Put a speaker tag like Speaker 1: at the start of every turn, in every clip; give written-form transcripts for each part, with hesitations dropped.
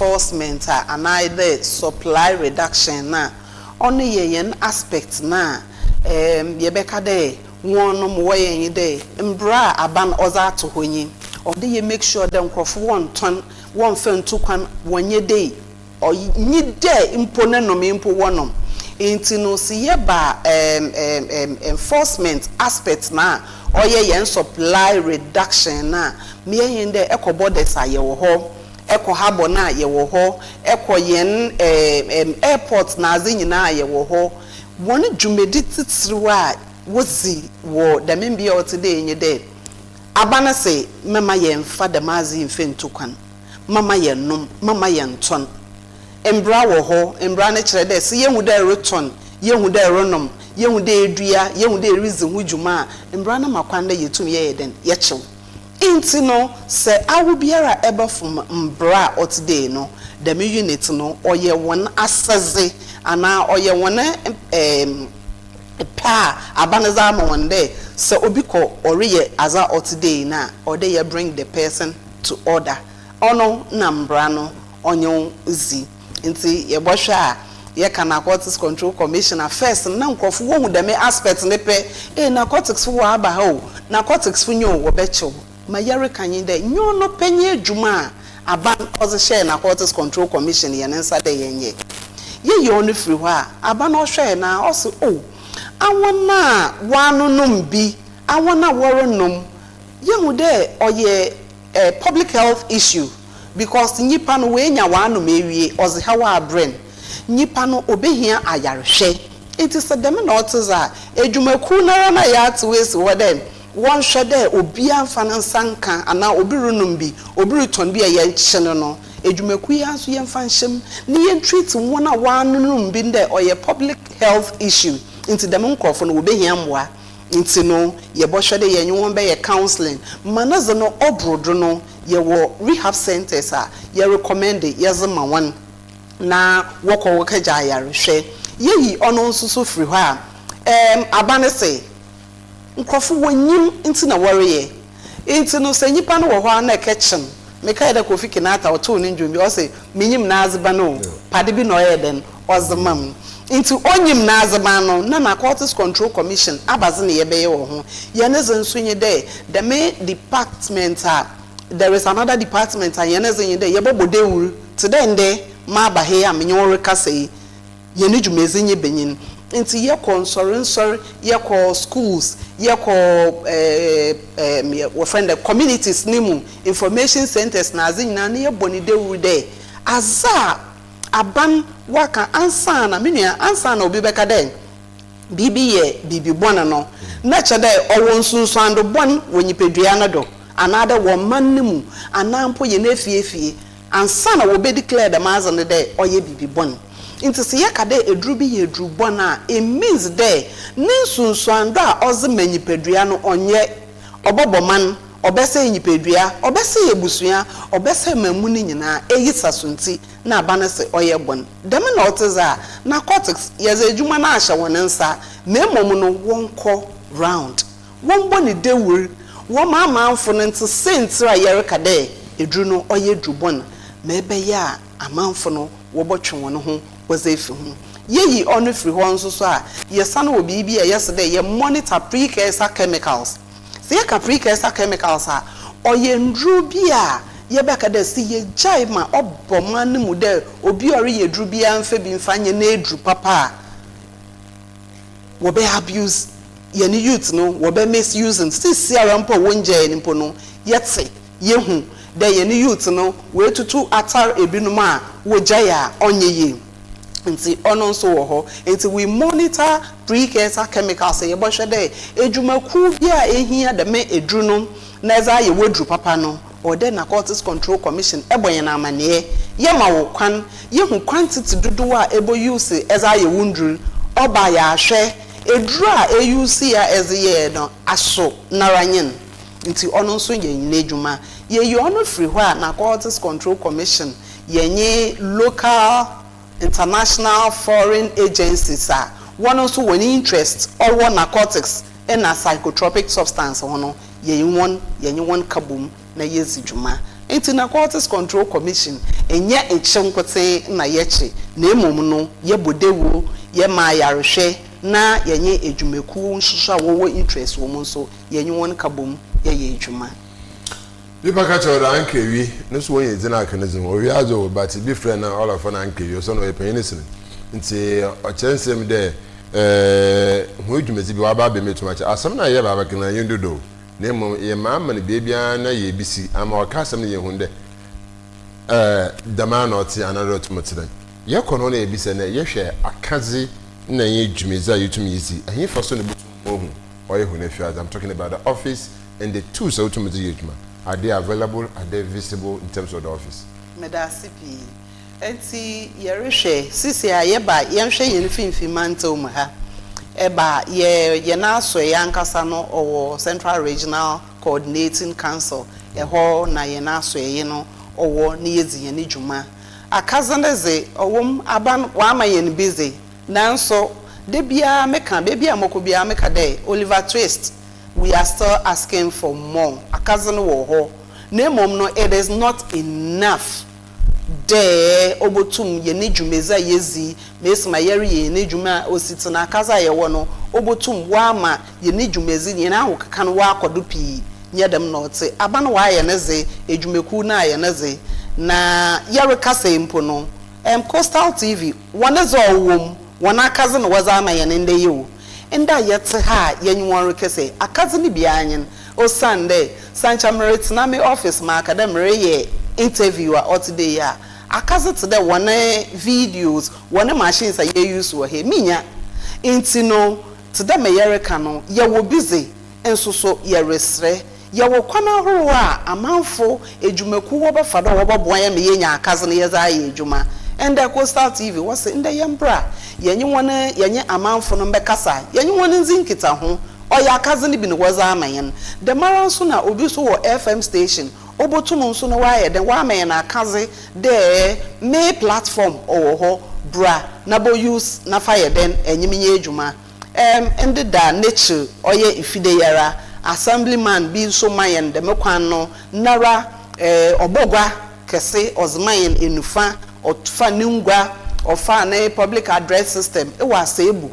Speaker 1: Enforcement a anaa dɛ supply reduction na ɔno yɛ yɛn aspect na yɛbɛka dɛ wɔnom wɔyɛ nye dɛ mbra a aban ɔdze ato hɔ nyi, ɔde yɛ make sure dɛ nkurɔfo wɔntɔn, wɔmfa ntu kwan, wɔnyɛ dei ɔnyi dɛ mpo ne nom mpo wɔnom. Nti no si yɛba enforcement aspect na ɔyɛ yɛn supply reduction na mmea dɛ ɛkɔ borders a yɛwɔ hɔ, ɛkɔ harbour na yɛwɔ hɔ, ɛkɔ yɛn airport na adze nyinaa yɛwɔ hɔ. Wɔn dwumadi titiriw a wosi wɔ dɛm mbea a ɔte dɛ enye dɛ aba no sɛ mɛma yɛn fa dɛm adze yi mfa ntu kwan, mama yɛn nom, mama yɛn tɔn. Mbra wɔ hɔ. Mbra no kyerɛ dɛ sɛ yɛhu dɛ ɛretɔn, yɛhu dɛ ɛrenom, yɛhu dɛ edua, yɛhu dɛ eridzi ho dwuma a, mbra no ma kwan dɛ yɛtum yɛyɛ dɛn yɛkyew. Nti no sɛ awo biara a ɛbɛfom mbra a ɔte dɛ no, dɛm unit no ɔyɛ wɔn asɛdze anaa ɔyɛ wɔn pɛ a aba no dze ama wɔn dɛ sɛ obi kɔ ɔreyɛ adze a ɔte dɛ na ɔde yɛ bring the person to order. Ɔno na mbra no ɔnye wo zi. Nti yɛbɔhwɛ a yɛka Narcotics Control Commission a, first na nkurɔfo wohu dɛm aspect ne pɛ ee narcotics fo wɔ aba ha o, narcotics fo nye o, wɔbɛkyew ma. Yɛreka nye dɛ nye ɔno pɛ nye adwuma a aban ɔdze hyɛɛ Narcotics Control Commission yɛn nsa dɛ yɛnyɛ. Yɛyɛ ɔno firi hɔ a, aban ɔhwɛɛ na ɔse o awon a wɔanonom bi, awon a wɔrenom, yɛhu dɛ ɔyɛ public health issue because nyimpa no woenya wɔanom ewie, ɔdze haw abrɛ no, nyimpa no obehia ayarehwɛ. Nti sɛ dɛm na ɔte dze a, edwumakuw nara na yɛatew esi hɔ dɛ wɔnhwɛ dɛ obiara mfa ne nsa nka anaa obi renom bi, obi retɔn bi a yɛnkye no, edwumakuw yi nso yɛmfa nhyɛm ne yɛn treat wɔn a wɔanonom bi dɛ ɔyɛ public health issue. Nti dɛm nkurɔfo no wɔbɛhia mmoa. Nti no yɛbɔhwɛ dɛ yɛnye wɔn bɛyɛ counseling ma ne dze no ɔboro do no, yɛwɔ rehab centers a yɛ recommend yɛdze ma wɔn na wɔkɔ wɔkɛgya ayarehwɛ. Yɛyi ɔno nso so firi hɔ a, aba ne sɛ nkurɔfo wɔnyim nti na wɔreyɛ. Nti no sɛ nyimpa no wɔ hɔ a na ɛkɛkye no, mekae dɛ Kofi Kinata ɔtoo ne ndwom bi, ɔsɛ menyim n'adzeba no pade bi na ɔyɛ dɛn ɔdze ma mu. Nti onyim n'adzeba no na Narcotics Control Commission abadze ne yɛbɛyɛ wɔ ho. Yɛn dze nso nye dɛ dɛm department a, there is another department a yɛn dze nye dɛ yɛbɛbɔ dewur te dɛ ndɛ maaba ha yi a menye wɔn rekasa yi. Yɛn dwumadzi nye benyin nti yɛkɔ nsɔre nsɔre, yɛkɔ schools, yɛkɔ ɛɛ ɛɛ wɔfrɛ no communities ne mu information centers na adze nyinaa ne yɛbɔ ne dewur dɛ adze a aban waka ansa na me nua, ansa na obi bɛka dɛ biribi yɛ biribi bɔne no, na kyerɛ dɛ ɔwɔ nsunsuando bɔne wɔ nipadua no do anaadɛ wɔ man no mu anaa mpo yɛ n'efiefie ansa na wɔbɛ declare dɛm adze no dɛ ɔyɛ biribi bɔne. Nti sɛ yɛka dɛ eduru bi yɛ eduru bɔne a, it means dɛ ne nsunsuando a ɔdze ma nipadua no ɔnyɛ ɔbɔbɔ man, ɔbɛsɛ nipadua, ɔbɛsɛ ebusua, ɔbɛsɛ mamu no nyinaa eyi sa so. Nti na aba no sɛ ɔyɛ bɔne dɛm na ɔte dze a, narcotics yɛdze adwuma no ahyɛ wɔn nsa na mmom no wɔnkɔ round, wɔmbɔ ne dewur, wɔma amanfo no nte sentire a yɛreka dɛ eduru no ɔyɛ eduru bɔne ma ɛbɛyɛ a amanfo no wɔbɔtwe wɔn ho wɔdze efi ho. Yɛyi ɔno firi hɔ nso so a, yɛsan wɔ biribi a yɛsɛ dɛ yɛ monitor precursor chemicals. Sɛ yɛka precursor chemicals a, ɔyɛ nduro bi a yɛbɛka dɛ sɛ yɛgyae ma ɔbɔ man no mu dɛ obi a ɔreyɛ duru biara mfa bi mfa nyɛ n'eduru papa a, wɔbɛ abuse yɛne youth no, wɔbɛ misuse no. Sisi ara mpo a wɔngyae no mpo no, yɛte yɛhu dɛ yɛne youth no wɔatutu atar ebinom a wɔgyae a ɔnyɛ yie. Nti ɔno nso wɔ hɔ. Nti we monitor precursor chemicals. Yɛbɔhwɛ dɛ edwumakuw bi a ehia dɛm eduru no na ɛdze ayɛ wɔduru papa no, ɔdɛ Narcotics Control Commission ɛbɔ yɛn amanneɛ, yɛma wo kwan, yɛhu quantity dodoɔ a ɛbɔ use ɛdze ayɛ wo nduru. Ɔba yɛahwɛ eduru a ɛ use a ɛdze yɛɛ no aso nara nyen. Nti ɔno nso yɛ nyina adwuma. Yɛyi ɔno firi hɔ a, Narcotics Control Commission yɛnye local, international, foreign agencies a wɔn nso wɔn interest ɔwɔ narcotics ɛna psychotropic substance ho no, yɛnye wɔn ka bom na yɛdzi dwuma. Ntsi Narcotics Control Commission nnyɛ nkye nkotsee na yɛkye na mbom no yɛbɔ dawur, yɛma ayarhwɛ na yɛnye edwumakuw nso a wɔwɔ interest wɔ mu nso yɛnye hɔn ka bɔ mu yɛyɛ edwuma.
Speaker 2: Nipa ka kyerɛ wo dɛ anka ewi no so wonya edzin aka ne dzin ho. Owia adze o, but bi frɛ no ɔlɔfo no anka ewi osiandɛ ɔyɛ panyin sen no. Ntsi ɔkyerɛ nsɛm dɛ eh, hɔn dwumadzi bi wɔaba abɛ mu etum akyerɛ. Asɛm no a yɛba abɛka no annyɛ dodo o, na mbom yɛmaa ma no beebiara na yeebisi ama ɔka asɛm no yehu dɛ eh, dɛm ara na ɔtse anaadɛ ɔtum tse dɛm. Yɛkɔ no hɔ na yebisa na yɛhwɛ akadze na nye dwumadzi a yetum yedzi, ɛhenfa so na botum woehu ɔyɛ hɔn efiadze, I'm talking about the office and the tools a wotum dze yɛ edwuma, are they available, are they visible in terms of the office?
Speaker 1: Meda ase pii. Ntsi yɛrohwɛ, sesei a yɛba yɛnhwɛ hɛn finimfin mantaw mu ha, ɛba yɛ hɛn asoɛe ankasa no ɔwɔ Central Regional Coordinating Council, ɛhɔ na hɛn asoɛe no ɔwɔ na yedzi hɛn dwuma. Akadze no dze, ɔwɔ mu, aban ɔama hɛn bi dze, naaso da biara meka, beebi a mɔkɔ biara meka dɛ Oliver Twist, we are still asking for more, akadze no wɔ hɔ na mbom no it is not enough dɛ obotum hɛn dwumadzi a yedzi, mesi ma yɛreyɛ hɛn edwuma a osi tse na akadze a yɛwɔ no obotum ɔama hɛn dwumadzi, hɛn ahokeka no ɔakɔ do pii, nnyɛ dɛm na ɔtse. Aban ɔayɛ ne dze, edwumakuw no ayɛ ne dze, na yɛrekasa yi mpo no, erm Coastal TV hɔn dze ɔwɔ mu, hɔn akadze na wɔdze ama hɛn ndɛ yi o. Ndɛ a yɛtse ha a yɛnye hɔn rekasa yi, akadze no bi ara nye no, osiandɛ sɛ ankyɛ meretsena me office maaka dɛ mereyɛ interview a ɔtse dɛ yi a, akadze tse dɛ hɔn videos, hɔn machines a yɛ use wɔ ha yi, minnya. Ntsi no, tse dɛ ma yɛreka no, yɛwɔ bi dze, nso so yɛreserɛ. Yɛwɔ kwan ahorow a amanfo edwumakuw wɔbɛfa do a wɔbɔboa hɛn ma yeenya akadze no yɛdze ayɛ edwuma. Ndɛ Coastal TV wɔse ndɛ yɛmbra yɛnye hɔn yɛnye amanfo no mbɛkasa, yɛnye hɔn ndzi nkitaho. Ɔyɛ akadze no bi na wɔdze ama hɛn. Dɛmara so na obi so wɔ FM station, obotum so na ɔayɛ dɛn, ɔama hɛn akadze dɛ me platform ɔwɔ hɔ, bra na bɔ use na fa yɛ dɛn, enye me nyɛ edwuma. Erm ndeda n'ekyir ɔyɛ Ifide yi ara, assemblyman bi so ma hɛn dɛm kwan no noara, eh, ɔbɔ gua kɛse ɔdze ma hɛn enufa, ɔfa no ngua, ɔfa ne public address system wɔ Asebu,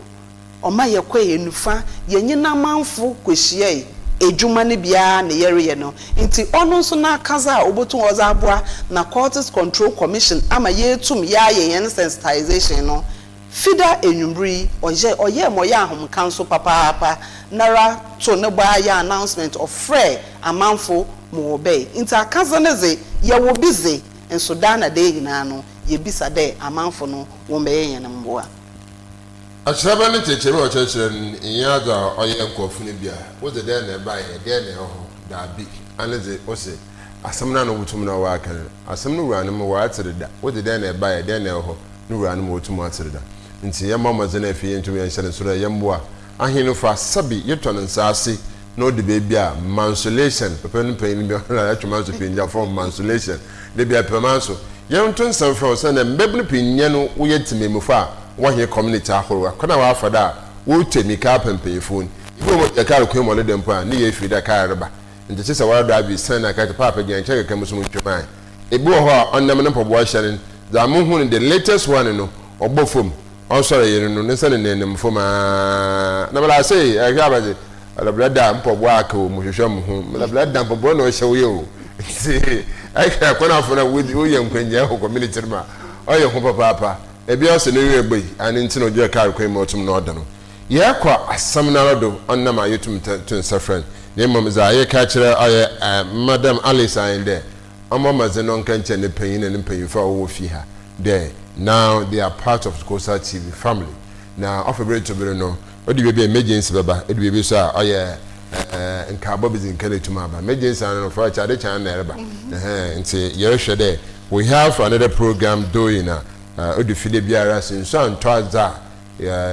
Speaker 1: ɔma yɛkɔe enufa, yɛnye n'amamfo kohyiae, edwuma no bi ara na yɛreyɛ no, ntsi ɔno so n'akadze a obotum ɔdze aboa Narcotics Control Commission ama yeetum yɛayɛ hɛn sensitisation no, Fida ewimbir yi, ɔyɛe, ɔyɛɛ ma ɔyɛɛ ahomka so papaapa, noara too no bo ara yɛɛ announcement, ɔfrɛɛ amamfo ma wɔbae. Ntsi akadze no dze, yɛwɔ bi dze, nso daa na daa nyina no, yebisa dɛ amamfo no wɔmbɛyɛ hɛn mboa.
Speaker 2: Akyerɛba no nkyerɛkyerɛmu a ɔkyerɛkyerɛ no nnyɛ adze a ɔyɛ nkorɔfo no bi a, wodze dɛn na ɛbaeɛ, dɛn na ɛwɔ hɔ, daabi, ano dze, wose, asɛm no ano wotum na wɔaka no, asɛm no wuranom wɔatse deda, wodze dɛn na ɛbaeɛ, dɛn na ɛwɔ hɔ, no wuranom wotum atse deda. Ntsi yɛmbɔ mbɔdzen afei yentum yɛnhyɛ no so dɛ yɛmboa ahen no fa sɛbe yetɔ no nsaase na odu beebi a mansolation papa no panyin bi ɔno yɛtwe manso pii ngya fam mansolation da bi a pɛ manso yɛnto nsa mfrɛ wo sɛnɛ mbabun pii nyɛ no woyɛ tsemamufo a wɔhɛn community ahorow akwan a wɔafa do a wotu emirika apɛ mpanyimfo no bi wɔ hɔ gyina kaar kwan mu ɔno dɛ mpo a ne yɛ efir dɛ kaar reba ntsi kyesɛ wɔara drive sian na aka kyerɛ paapa gyina nkyɛn kakra mo so montwa mu ae Ebi wɔ hɔ a ɔnam ne mpaboa hyɛ no, dza muhun no the latest one no, ɔbɔ famu, ɔsɔr yer no, ne nsa nenanam famu aa, na mela ase ɛhwɛ abadze, ɔla bla da mpaboa aka o, mohwehwɛ moho, mela bla da mpaboa na ɔhyɛ wo yɛ o, ntsi ɛhwɛ kwan afo na wodzi woyɛ nkwangyia wɔ community no mu a, ɔyɛ ho papaapa. Ebi ɔsɛ no werɛ bɔ yi, ano ntsi na ogyina kaar kwan mu ɔtum na ɔda no. Yɛkɔ asɛm noara do, ɔnam a yetum to nsa frɛ no, na mbom dza yɛka kyerɛ ɔyɛ Madam Alice ara nye dɛ, Ɔmmɔ mbɔdzen na ɔnka nkyerɛ ne panyin na ne mpanyimfo a wɔwɔ fie ha dɛ now they are part of Coastal TV family. Na ɔfa ber to ber no, odu beebi a emergency bɛba, odu beebi so a ɔyɛ nkaabɔ bi dze nka na etum aba. Emergency ano no, fa kyɛ ade kye ana na ereba. Ɛhɛn, ntsi yɛrohwɛ dɛ we have another program doing a odu fie da biara sɛ nsu anntɔ adze a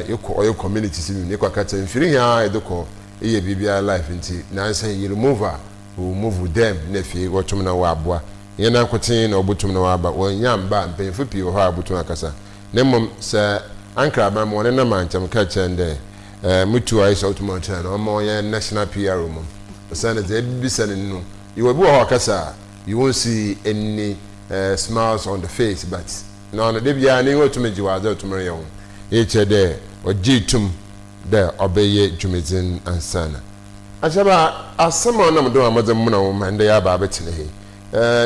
Speaker 2: yɛkɔ ɔyɛ communities bi mu no, yɛkɔ akɛtse mfir hɛn ara yɛdze kɔ yɛ biribiara life ntsi naansa yi remove a Wo move dɛm na afei wɔtum na wɔaboa. Nnyɛ nankotsee na wobotum na wɔaba, wɔnnya ammba a, mpanyimfo pii wɔ hɔ a wobotum akasa. Na mbom sɛ ankraban ma wɔnenam a nkyɛ mekãa kyerɛ no dɛ, eh, mutu ayɛ sɛ otum ɔkyerɛ no, ɔmma ɔnyɛ national PRO mbom. Osiandɛ dza ebibisa no no, yɛwɔ bi wɔ hɔ a ɔkasa a, You won't see any smiles on the face, but na ɔno de biara n'enyiwa tumi gye wɔ adze a ɔtum reyɛ ho. Iyi kyerɛ dɛ ɔgyee tum dɛ ɔbɛyɛ dwumadzi no ansaana. Akyerɛbaa, asɛm a ɔnam do a medze mona wo ma ndɛ yɛaba abɛtsena ha yi,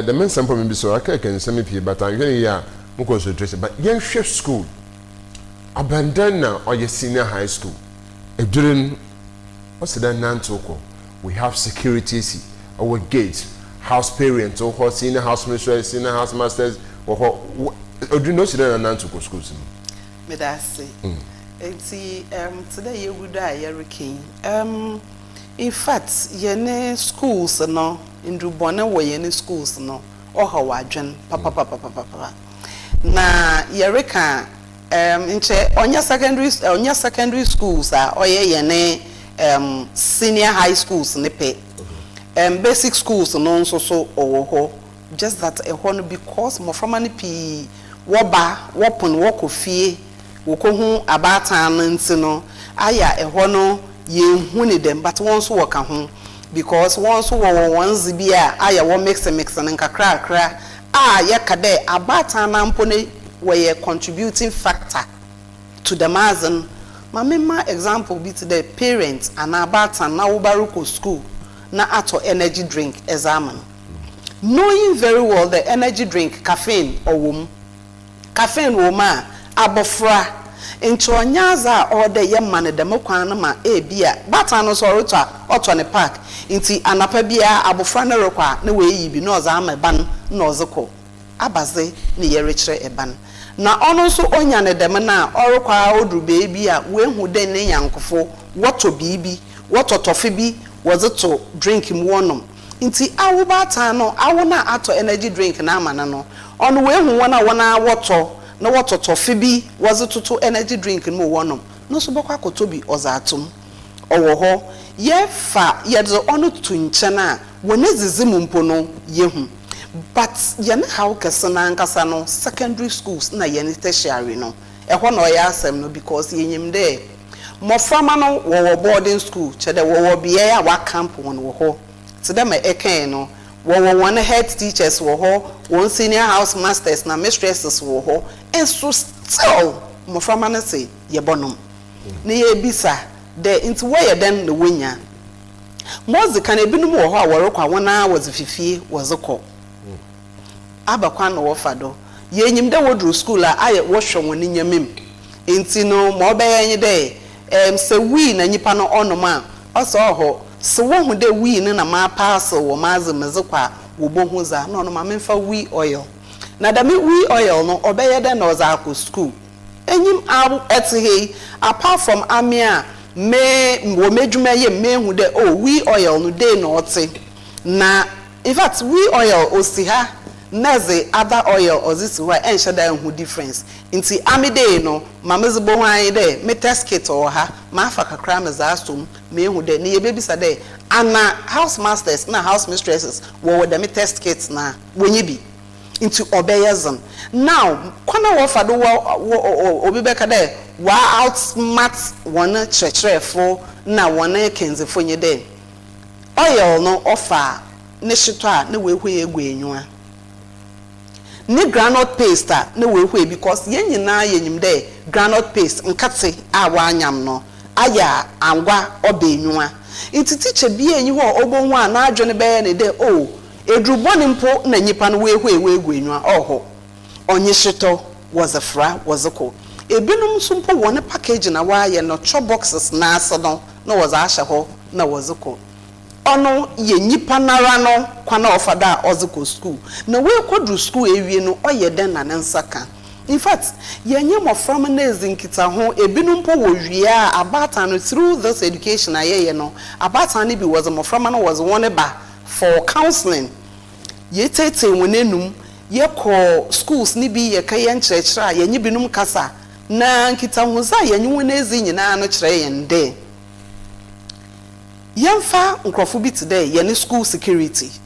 Speaker 2: dɛm nsɛm mpo mibisa o, akɛkɛ nsɛm pii but annhwɛ no yie a mo concentration, but yɛnhwɛ school, abɛn dɛn na ɔyɛ senior high school, edur no ɔsi dɛn nantsew kɔ? We have securities ɛwɔ gate, house parents wɔ hɔ, senior house mistress, senior house masters wɔ hɔ. Edur no, ɔsi dɛn na nantsew kɔ schools mu?
Speaker 1: Meda ase. Nti te dɛ yɛgu do a yɛreka yi, in fact, yɛne schools no, ndubɔne wɔ yɛne schools no, ɔhaw adwen papapapapapa. Na yɛreka nkyɛ ɔnyɛ secondary schools a ɔyɛ yɛne senior high schools ne pɛ, basic schools no nso so ɔwɔ hɔ, just that ɛhɔ no, because mmɔframma no pii wɔba, wɔpon, wɔkɔ fie, wɔkɔhu abaatan no, nti no ayɛ a ɛhɔ no yɛnhu ne dɛm, but wɔn nso wɔka ho, because wɔn nso wɔwɔ wɔn dze bi a ayɛ wɔ mix mix no nkakrakra a yɛka dɛ abaatan na mpo ne wɔyɛ contributing factor to dɛm adze no. Ma mema example bi te dɛ parent anaa abaatan na woba rekɔ school na atɔ energy drink ɛdze ama no, knowing very well the energy drink caffeine ɔwɔ mu. Caffeine wɔ mu a, abɔfra nti ɔnyɛ adze a ɔwɔ dɛ yɛma no dɛm kwan no ma ebi a baatan no nso ɔretɔ a, ɔtɔ ne pack, nti anapa biara abɔfra no rekɔ a, na wɔayi bi na ɔdze ama ba no na ɔdze kɔ abaze ne yɛrekyerɛ ɛba no, na ɔno nso onya ne dɛm no a, ɔrekɔ a ɔduru beebi a woehu dɛ ne nyankofo wɔtɔ biribi, wɔtɔ tɔfe bi, wɔdze to drink mu wɔnom. Nti awo baatan no, awo no a atɔ energy drink no ama no, ɔno woehu wɔn a wɔn a wɔtɔ na wɔtɔ tɔfe bi wɔdze toto energy drink no mu wɔnom no nso bɛkɔ akɔtɔ bi ɔdze atom. Ɔwɔ hɔ, yɛfa yɛdze ɔno to nkyɛn a, wɔn edzidzi mu mpo no yɛhu, but yɛn haw kɛse n'ankasa no, secondary schools na yɛn tertiary no, ɛhɔ na ɔyɛ asɛm no, because yɛnyim dɛ mmɔframma no wɔwɔ boarding school, kyerɛ dɛ wɔwɔ beaeɛ a wɔacamp wɔn wɔ hɔ. Te dɛ ma ɛkae no, wɔwɔ wɔn head teachers wɔ hɔ, wɔn senior house masters na mistresses wɔ hɔ, nso still mmɔframma no sɛ yɛbɔnom na yɛbisa dɛ nti wɔyɛ dɛn na wɔnya ma ɔdze kan. Ebinom wɔ hɔ a wɔrekɔ a, wɔn ara wɔdze fifie wɔdze kɔ aba kwan na wɔfa do. Yɛnyim dɛ wɔduru school a, ayɛ wɔhwɛ wɔn nneɛma mu, nti no ma ɔbɛyɛ nye dɛ sɛ wii na nipa no ɔnom a, ɔsɛ ɔhɔ sɛ wɔhu dɛ wii no na maa paase wɔ maadze medze kɔ a, wɔbɔhu dza na ɔno ma memfa wee oil, na dɛm wee oil no ɔbɛyɛ dɛ na ɔdze akɔ school. Enyim awo ɛte ha yi, apart from ame a me wɔ m'edwuma yɛ mu, mehu dɛ, oh, wee oil no dei na ɔte na in fact wee oil osi ha na ɛdze other oil ɔdze si hɔ a, ɛnhyɛ da nhu difference. Nti ame dei no ma medze bɔ ho anyi dɛ me test kit wɔ ha, maafa kakra medze asɔ mu, mehu dɛ ne yɛbɛbisa dɛ ana house masters na house mistresses wɔwɔ dɛm test kit na wɔnyi bi, nti ɔbɛyɛ dzen. Now, kwan a wɔfa do wɔ obi bɛka dɛ waa outsmart wɔn kyerɛkyerɛfo na wɔn kɛndzifo nye dɛ oil no ɔfa ne hyetɔ a, na woehue egu enyiwa ne groundnut paste a na woehue, because yɛn nyinaa yɛnyim dɛ groundnut paste nkate a wɔanyam no ayɛ a angwa ɔba enyiwa, nti teacher bi enyi hɔ a ɔbɛhu a n'adwene bɛyɛ ne dɛ, oh, edurubɔne mpo na nyimpa no woehue woegu enyiwa ɔwɔ ɔnye hyetɔ wɔdze fra wɔdze kɔ. Ebinom nso mpo wɔn package na wɔayɛ no chop boxes n'ase no na wɔdze ahyɛ hɔ na wɔdze kɔ. Ɔno yɛ nipa nara no kwan a ɔfa do a ɔdze kɔ school na woekɔduru school ewie no, ɔyɛ dɛn na ne nsa ka? In fact, yɛnyɛ mmɔframma no edzi nkitaho. Ebinom mpo wɔ wie a, abaatan no, through this education a yɛyɛ no, abaatan no bi wɔdze mmɔframma no wɔdze wɔn ba for counseling. Yɛtetee wɔn enum, yɛkɔ schools ne bi, yɛka yɛn nkyerɛkyerɛ a yɛnye binom kasa na nkitahodze a yɛnye wɔn edzi nyinaa no kyerɛ yɛn dɛ yɛmfa nkurɔfo bi te dɛ yɛne school securities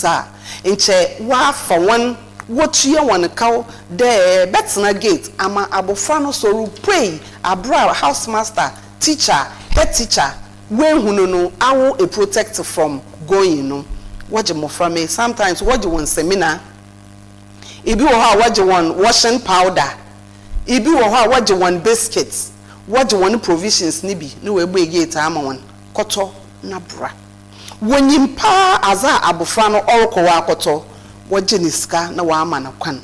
Speaker 1: a nkyɛ wɔafa wɔn, wɔtua wɔn kaw dɛ bɛtena gate ama abɔfra no sɔrɔ pray abra house master, teacher, head teacher wehu no awo a protect from going no. Wɔgye mmɔframma yi, sometimes wɔgye wɔn samina, ebi wɔ hɔ a wɔgye wɔn washing powder, ebi wɔ hɔ a wɔgye wɔn biscuits, wɔgye wɔn provisions ne bi na wɔabue gate ama wɔn, kɔtɔ na bra. Wɔnyim paa adze a abofra no ɔrekɔ hɔ akɔtɔ, wɔgye ne sika na wɔama no kwan.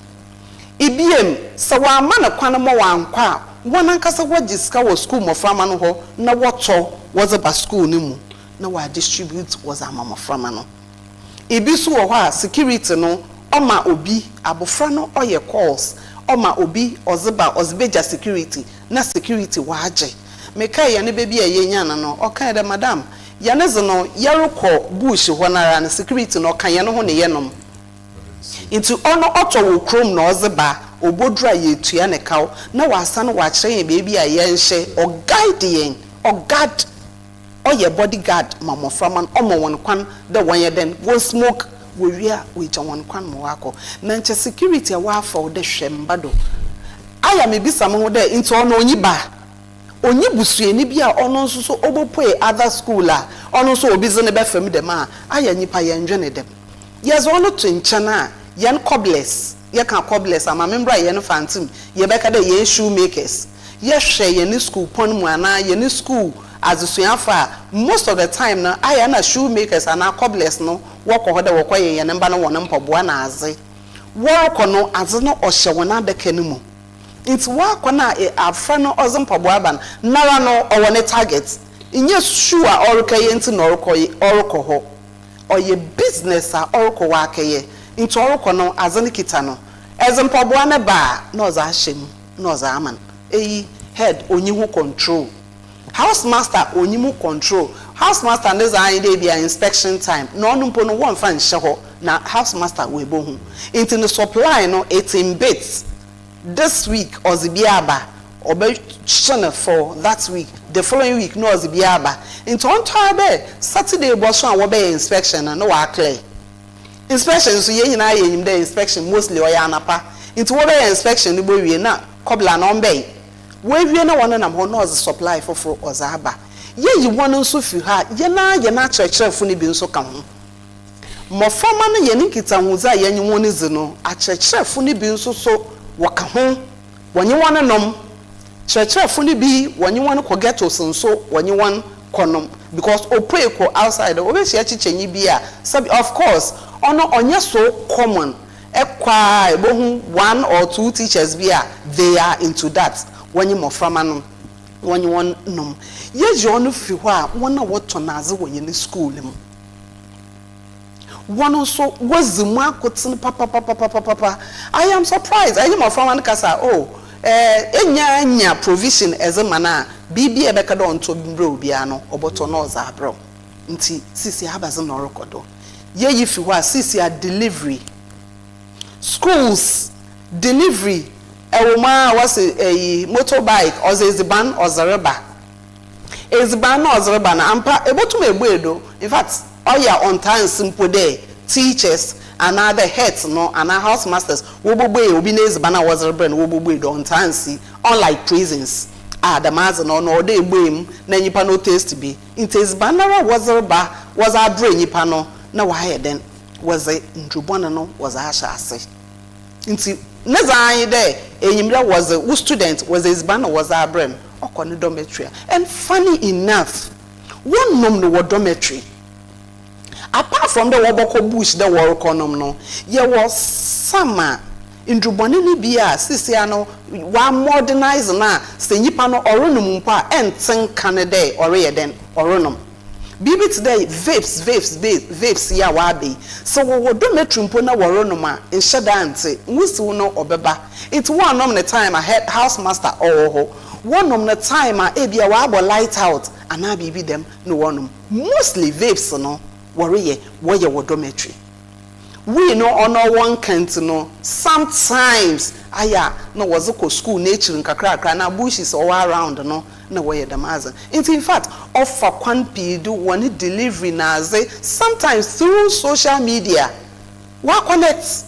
Speaker 1: Ebiem, sɛ wɔama no kwan ma wankɔ a, wɔn ankasa wɔgye sika wɔ sukuu mmɔframma no hɔ na wɔtɔ wɔdze ba sukuu no mu na wɔadistribute wɔdze ama mmɔframma no. Ebi nso wɔ hɔ a, security no ɔma obi, abofra no ɔyɛ calls, ɔma obi ɔdze ba, ɔdze bɛgya security na security wɔagye. Mekae yɛne baabi a yɛnya no no, ɔkae dɛ, "Madam, yɛne dze no yɛrekɔ bush hɔ nara no, security no ɔka yɛn ho ne yɛnom." Nti ɔno ɔtɔ wɔ kurom na ɔdze ba, oboduru a yɛtua ne kaw na wasan wakyerɛ yɛn baabi a yɛnhyɛ, ɔguide yɛn, ɔguard, ɔyɛ bodyguard ma mmɔframma no, ɔma wɔn kwan dɛ wɔnyɛ dɛn, wɔn smoke, wɔwie a wɔagya wɔn kwan ma wɔakɔ. Na nkyɛ security a wɔafa wo dɛ hwɛ mba do aya, mebisa mo ho dɛ, nti ɔno onyi ba, onyi busuani bi a ɔno nso so ɔbɛpue other school a ɔno nso obi dze ne bɛfam dɛm a ayɛ nyimpa yɛndwene dɛm. Yɛdze ɔno to nkyɛn a, yɛn cobblers, yɛka cobblers ama membra yɛn fantim, yɛbɛka dɛ yɛn shoemakers. Yɛhwɛ yɛn school pɔn mu anaa yɛn school adesuafo a, most of the time no ayɛ na shoemakers anaa cobblers no wɔkɔ hɔ dɛ wɔkɔ yɛ yɛn mba no wɔn mpaboa na adze. Wɔrekɔ no, adze no ɔhyɛ wɔn adaka no mu, nti wɔakɔ no a, abfra no ɔdze mpaboa aba no nara no ɔwɔ ne target, nyɛ shoe a ɔrekɛyɛ nti na ɔrekɔ hɔ, ɔyɛ business a ɔrekɔ wɔ akɛyɛ. Nti ɔrekɔ no, adze no kita no, ɛdze mpaboa no ba a, na ɔdze ahyɛ mu na ɔdze ama no. Eyi head onyi ho control, house master onyi mu control. House master ne dze anyi dɛ ebi a inspection time na ɔno mpo no wɔmfa nhyɛ hɔ na house master wɔ ebohu. Nti ne supply no, it's in bits. This week ɔdze bi aba, ɔbɛhyɛ no for that week, the following week na ɔdze bi aba. Nti ɔntɔ dɛ Saturday bɔ so a wɔbɛyɛ inspection no na wɔaclear. Inspection nso, yɛn nyinaa yɛ enyim dɛ inspection mostly ɔyɛ anapa, nti wɔbɛyɛ inspection no bɔ wie na cobbler na ɔmbɛyi wɔawie na wɔn nam hɔ na ɔdze supply foforɔ ɔdze aba. Yɛyi wɔn nso fi hɔ a, yɛn a yɛn akyerɛkyerɛfo no bi nso ka ho. Mmɔframma no, yɛn nkitahodzi a yɛnye wɔn dzi no, akyerɛkyerɛfo no bi nso so wɔka ho, wɔnye wɔn nom. Kyerɛkyerɛfo no bi wɔnye wɔn kɔ ghettos nso, wɔnye wɔn kɔnom, because opue kɔ outside, obehyia kyikyɛnyi bi a sɛbi, of course ɔno ɔnyɛ so common. Ɛkɔ a, ebohu one or two teachers bi a they are into that, wɔnye mmɔframma no wɔnye wɔn nom. Yɛgye ɔno firi hɔ a, wɔn a wɔtɔn adze wɔ yɛn school mu, wɔn nso wɔdzi mu akotene papapapapapa. I am surprised. Ɛnyɛ mmɔframma no kasa o, enya nya provision ɛdze ma no a, biribi a ɛbɛka dɛ ɔntɔ mbrɛ obiara no, ɔbɔtɔ na ɔdze abrɛw. Nti sisi abadze na ɔrekɔ do. Yɛyi fi hɔ a, sisi a delivery, schools delivery ɛwɔ mu a, wɔsi ɛyi motorbike ɔdze edziban ɔdze reba. Edziban na ɔdze reba no ampa, ebotum ebu edo. In fact, ɔyɛ ɔntaa nsi mpo dɛ teachers anaa the heads no anaa house masters wɔbɔbɔ yɛ obi n'edziban a wɔdze rebrɛ no, wɔbɔbɔ edo, ɔntaa nsi, unlike prisons a dɛm adze no, ɔno ɔdɛ ebu emu na nyimpa no taste bi. Nti edziban nara wɔdze reba, wɔdze abrɛ nyimpa no, na wɔayɛ dɛn, wɔdze ndurubɔne no wɔdze ahyɛ ase. Nti ne dza anyi dɛ enyim dɛ wɔdze wo student wɔdze edziban na wɔdze abrɛ no, ɔkɔ ne dormitory a, and funny enough, wɔnom no wɔ dormitory. Apart from dɛ wɔbɔkɔ bush dɛ wɔrekɔnom no, yɛwɔ some a ndurubɔne no bi a sisia no wɔamodernise no a, sɛ nyimpa no ɔrenom mpo a, ɛnte nka no dɛ ɔreyɛ dɛn, ɔrenom. Biribi te dɛ vapes yi a wɔaba yi, sɛ wɔwɔ dormitory mpo na wɔrenom a, nhyɛ da nte nwusiw no ɔbɛba. Nti wɔanom ne time a head house master ɔwɔ hɔ, wɔnom no time a ebi a wɔabɔ light out anaa biribi dɛm na wɔnom. Mostly vapes no wɔreyɛ, wɔyɛ wɔ dormitory. Wii no, ɔno ɔwɔ nka nti no, sometimes ayɛ a na wɔdze kɔ school n'ekyir nkakrakra na bushes ɔwɔ around no na wɔyɛ dɛm adze. Nti in fact, ɔfa kwan pii do wɔne delivery na adze, sometimes through social media wɔaconnect.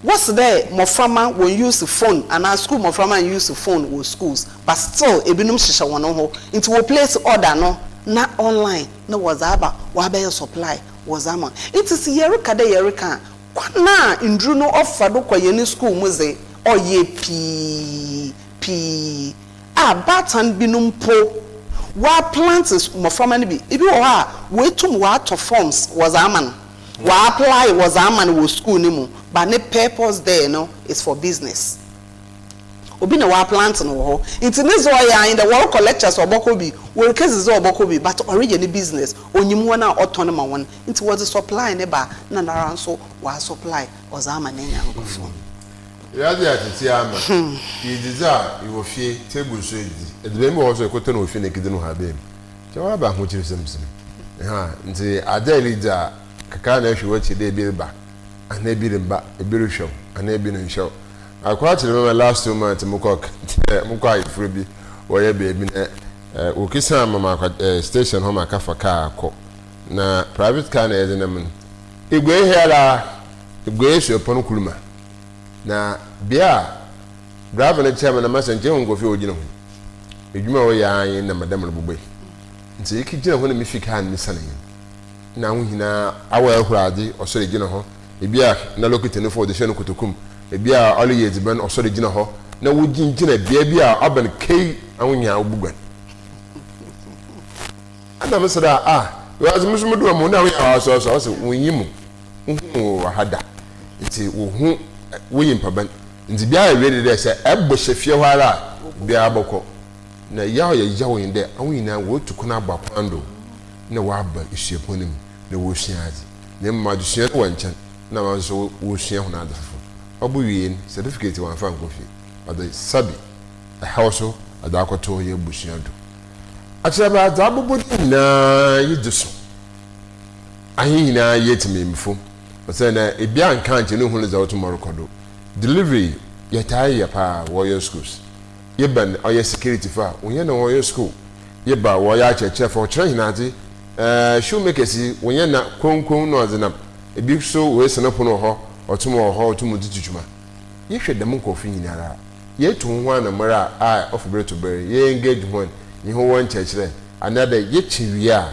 Speaker 1: Wɔsi dɛ mmɔframma wɔn use phone anaa school mmɔframma use phone wɔ schools, but still ebinom hyehyɛ wɔn ho, nti wɔ place order no na online na wɔdze aba, wɔabɛyɛ supply. Wɔdze ama. Ntsi sɛ yɛreka dɛ yɛreka a, kwan a ndur no ɔfa do kɔ hɛn skuul mu dze, ɔyɛ pii pii a baatan binom mpo wɔaplant mboframba no bi. Bi wɔ hɔ a, woetum wɔatɔ forms wɔdze ama no, wɔapply wɔdze ama no wɔ skuul no mu, but ne purpose there no is for business. Obi na ɔaplant no wɔ hɔ, ntsi ne dze ɔyɛ ara nye dɛ wɔrokɔ lectures a ɔbɔkɔ bi, worikedzidzi a ɔbɔkɔ bi, but ɔreyɛ ne business, onyim hɔn a ɔtɔn ma hɔn, ntsi wɔdze supply no ba a, nna noara so ɔasupply ɔdze ama n'anyɛnkofo.
Speaker 2: Wiadze yɛ atsetse ara ma yedzidzi a, ewɔ fie, table so edzidzi. Edziban bi wɔ hɔ so a ekɔtɔ no wɔ fie na ekedzi no wɔ haban mu. Nkyɛ wɔaba ahokyersɛm si no. Ehaa, ntsi adze a eridzi a, kakra na ehwɛ w'ekyir dɛ bi reba anaa bi remmba, bi rohwɛ wo anaa bi ronnhwɛ wo. Akɔ akyerɛ me ma last 2 months mokɔ mokɔ ayeforɔ bi wɔyɛ beebi na wɔkisa ma makɔ station hɔ maka fa kaa kɔ na private car na yɛdze nam no. Eguei he ara Eguei suapɔn Kuruma na bea a driver no kyerɛ me na masa nkyɛ ehu nkorɔfo a wogyina ho yi. Edwuma a wɔyɛ ara nye na madam robobɔ yi. Ntsi ekegyina hɔ na mifi kaa no misianee no na ahohina awɔ ehor adze ɔsɔr gyina hɔ. Ebi a na lokitani fo wɔdze hyɛ no kotoku mu, ebi a ɔreyɛ edziban ɔsɔr gyina hɔ na wogyinagyina bea bi a ɔbɛn kei ahohia obuguan. Ana mese dɛ ah, wiadze mo so mudu hɔ muhu dɛ ahohia ɔasoasoa, ɔse wonnyi mu, wohun wo wɔ ha da, ntsi wohu wo nyimpa bɛn. Ntsi biara ewie de dɛ sɛ ɛbɔ hyɛ fie hɔ ara a, biara bɔkɔ. Na yaw yɛ yaw nye dɛ hɔn nyina woetu kwan aba kwan do na wɔaba esuapɔn no mu na worusua adze. Na mbom adzesua no wɔ nkyɛn na hɔn so worusua hɔn adze fofor. Ɔbowie no, certificate wɔammfa annkɔ fie, ɔdze sabi haw so ɔdze akɔto hɛn ebusua do. Akyerɛbaa, dza abobɔ do nyina yi dze so ahen nyina yɛ tsemamufo, osiandɛ bi annka annkyerɛ no nnhu no dza otum ɔrokɔ do. Delivery yɛtaa yɛ paa wɔ hɛn schools. Yeba no ɔyɛ security fo a, wonnyɛ na wɔyɛ school. Yeba a wɔyɛ akyerɛkyerɛfo, wɔkyerɛ hɛn adze. Ɛɛ shoemakers yi, wonnyɛ na krɔnkrɔn na ɔdze nam. Bi so woesi no pon wɔ hɔ, ɔtum wɔ hɔ, ɔtum dze dzi dwuma. Yɛhwɛ dɛm nkorɔfo yi nyinara a, yetu hɔnho anamɔr a a ɔfa ber to ber, ye engage hɔn, nye hɔn wɔ nkyerɛkyerɛ, anaadɛ yɛkye wie a,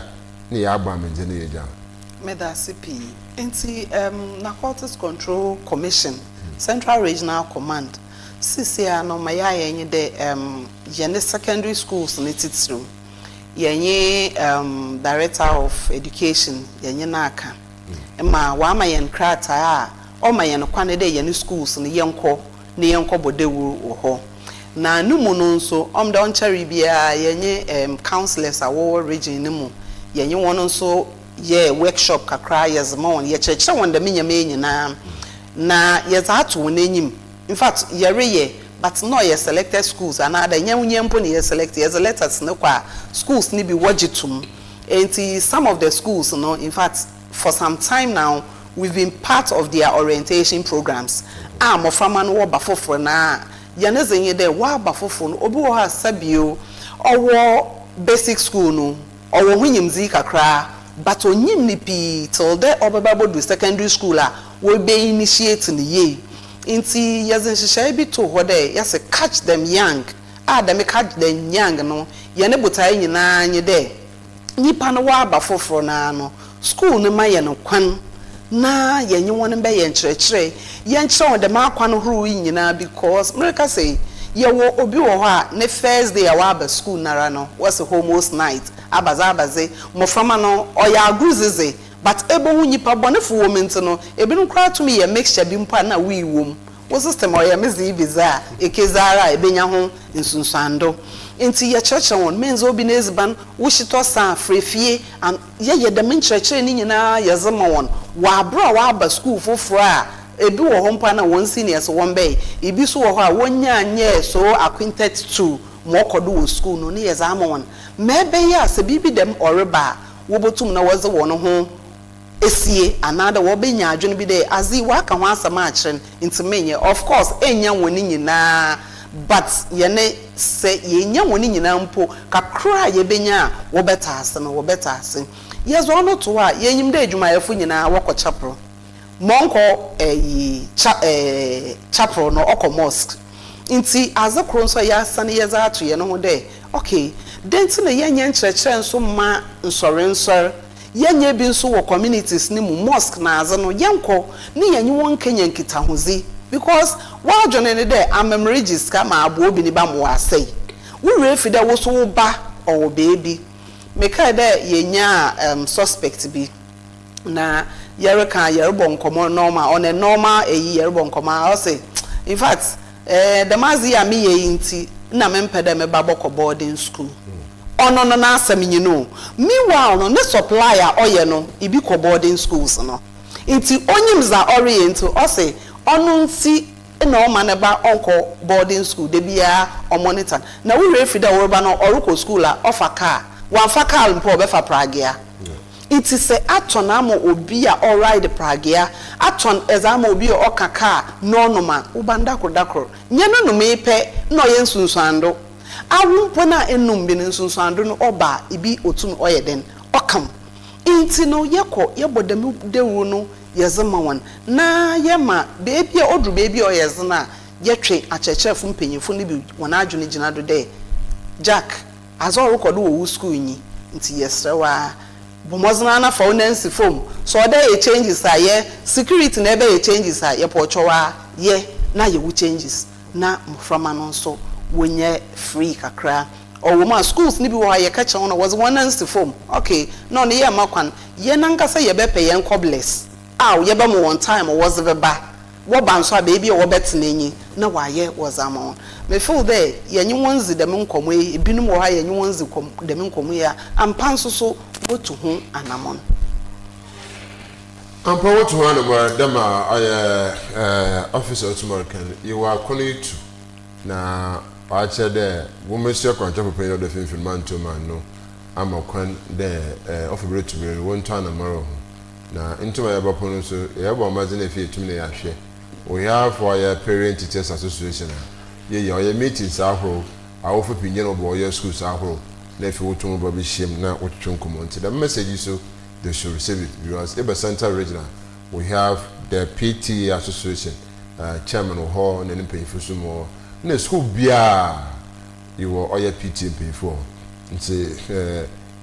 Speaker 2: nna yɛabɔ amandze na yegya hɔn.
Speaker 1: Meda ase pii. Ntsi um Narcotics Control Commission, Central Regional Command, seseiara no ma yɛayɛ nye dɛ um yɛne secondary schools no tsitsiriw, yɛnye um Director of Education yɛnye no aka ma ɔama hɛn krataa a ɔma hɛn kwan dɛ yɛne schools no yɛnkɔ na yɛnkɔbɔ dawur wɔ hɔ. Na no mu no nso, ɔm dɛ ɔnnkyɛree biara yɛnye um councillors a wɔwɔ region no mu, yɛnye hɔn nso yɛɛ workshop kakra yɛdze ma hɔn, yɛkyerɛkyerɛ hɔn dɛm ndzɛmba yi nyina na yɛdze ato hɔn enyim. In fact, yɛreyɛ but na ɔyɛ selected schools anaadɛ nnyɛ nyɛ mpo na yɛ select, yɛdze letters no kɔ a schools no bi wɔgye to mu. Ntsi some of the schools no, in fact, for some time now, we've been part of their orientation programs a mboframba no wɔba fofor na hɛn dze nye dɛ wɔaba fofor no, obi wɔ hɔ a sɛbio ɔwɔ basic school no, ɔwɔ ho nyimdzee kakra but onnyim no pii till dɛ ɔbɛba abodu secondary school a woebe initiate no yie. Ntsi yɛdze nhyehyɛe bi too hɔ dɛ yɛse catch them young a dɛm catch them young no hɛn botae nyinaa nye dɛ nyimpa no wɔaba fofor no ara no, skuul no ma hɛn kwan na yɛnye hɔn mbɛyɛ nkyerɛkyerɛ, yɛnkyerɛ hɔn dɛm akwan horow yi nyinaa because merekasa yi, yɛwɔ obi wɔ hɔ a ne first day a ɔaba skuul noara no, wɔse homos night, abadze abadze, mboframba no ɔyɛ agordzi dze but ebohu nyimpa bɔnefo wɔ mu ntsi no, binom koraa tum yɛ mixture bi mpo a nna wii wɔ mu. Wo system ɔyɛ me dze yi bi dze a, ekedzi ara a ebenya ho nsunsuando. Ntsi yɛkyerɛkyerɛ hɔn, menndzi obi n'edziban, wo shitɔ sa a, frɛ fie, an yɛyɛ dɛm nkyerɛkyerɛ no nyina yɛdze ma hɔn wɔ aber a wɔaba skuul fofor a bi wɔ hɔ mpo a nna hɔn seniors wɔmmbɛe, bi so wɔ hɔ a wonnyaa nnyɛɛ so acquainted to ma ɔkɔ do wɔ skuul no, na yɛdze ama hɔn ma ebɛyɛ a sɛ biribi dɛm ɔreba a wobotum na wɔdze hɔn ho esie anaadɛ wɔbenya adwen bi dɛ adze yi wɔaka ho asɛm akyerɛ no ntsi mennyɛ. Of course ennya hɔn nyina but hɛn sɛ yennya hɔn nyina mpo kakra a yebenya a wɔbɛtse ase no wɔbɛtse ase. Yɛdze ɔno to hɔ a yenyim dɛ edwumayɛfo nyina wɔkɔ chapel. Ma ɔnnkɔ ɛyi cha ɛɛ chapel no ɔkɔ mosque. Ntsi adze kor so a yɛasan yɛdze ato hɛn ho dɛ okay dɛn ntsi na yɛnnyɛ nkyerɛkyerɛ so mma nsɔrensɔr? Yɛnyɛ bi nso wɔ communities no mu, mosque na adze no, yɛnkɔ ne yɛnye wɔn nkenya nkitahodzi, because w'adwene ne dɛ amemmeregye sika ma aboa obi ne ba ma wɔasɛe. Wo werɛ fi dɛ wo so wo ba ɔwɔ beebi. Mekae dɛ yenyaa suspect bi na yɛreka, yɛrobɔ nkɔmbɔ normal, on a normal eyi, yɛrobɔ nkɔmbɔ a, ɔse in fact dɛm adze yi a meyɛ yi ntsi na mempɛ dɛ me ba bɔkɔ boarding school. Ɔno no n'asɛm nye no. Meanwhile no, ne supply a ɔyɛ no ibi kɔ boarding schools no, nti onyim dza ɔreyɛ, nti ɔse ɔno nti na ɔma ne ba ɔnkɔ boarding school. De biara ɔmonitor na wúwúrɛ efi dɛ ɔreba no, ɔrekɔ school a, ɔfa car, wamfa car mpo, ɔbɛfa pragea. Nti sɛ atɔn ama obi a ɔride pragea, atɔn ɛdze ama obi a ɔka car na ɔnom a, woba ndakoro dakoro nyɛ no nom yi pɛ na ɔyɛ nsunsuando awo mpo na enum bi no, nsunsuando no ɔba ebi otum ɔyɛ den ɔkam. Nti no yɛkɔ yɛbɔ dɛm dewuro no, yɛdze ma wɔn na yɛma beebi a ɔduru, beebi a ɔyɛ dzen a, yɛtwe akyerɛkyerɛfo mpanyinfo no bi wɔn adwene gyina do dɛ, Jack, adze a ɔrekɔ do wɔ wo school nyi, nti yɛsrɛ wa, bɔ mmɔdzen ara fa wo nan si fam so. Ɔdɛ yɛ changes a, yɛ security na ɛbɛyɛ changes a, yɛpɔ ɔkyɛw a yɛ na yɛwo changes na mmɔframma no nso wɔnyɛ free kakra. Ɔwɔ mu a, schools ni bi wɔ hɔ a yɛka kyerɛ wɔn na wɔdze wɔn nan si fam, okay, na ɔno yɛ mma kwan. Yɛn ankasa yɛbɛpɛ yɛn cobblers a yɛbɛma wɔn time wɔdze bɛba. Wɔba nso a, beebi a wɔbɛtena enyi na wɔayɛ wɔdze ama wɔn. Me feel dɛ yɛnye wɔn dzi dɛm nkɔmɔ yi, ebinom wɔ hɔ a yɛnye wɔn dzi dɛm nkɔmɔ yi a, ampa nso so wotu ho anamɔn.
Speaker 2: Ampa, wotu ho anamɔn. Dɛm a ɔyɛ officer otumɔre kan yɛwɔ akɔnɔ yi tu na wakyerɛ dɛ wɔmɛsua kwankyerɛ papa yi na ɔdɔ finfin mantom ano ama kwan dɛ ɔfa bi reto bi no, wɔntu anamɔn wɔ ho na ntoma yɛbɛpo no nso, yɛbɔ ɔmadze na efi etum na yɛahwɛ. We have ɔyɛ Parent Teachers Association a yɛyɛ ɔyɛ meetings ahorow, awofo pii nyɛ no bɔ ɔyɛ schools ahorow na efi wotum ba bɛhyia mu na wɔtwetwe nkɔmmɔ. Nti dɛm message yi so, they should receive it because eba Central Regional, we have the PTA Association chairman wɔ hɔ na ne mpanyinfo so mu hɔ, na school biara yɛwɔ ɔyɛ PTA mpanyinfo wɔ hɔ. Nti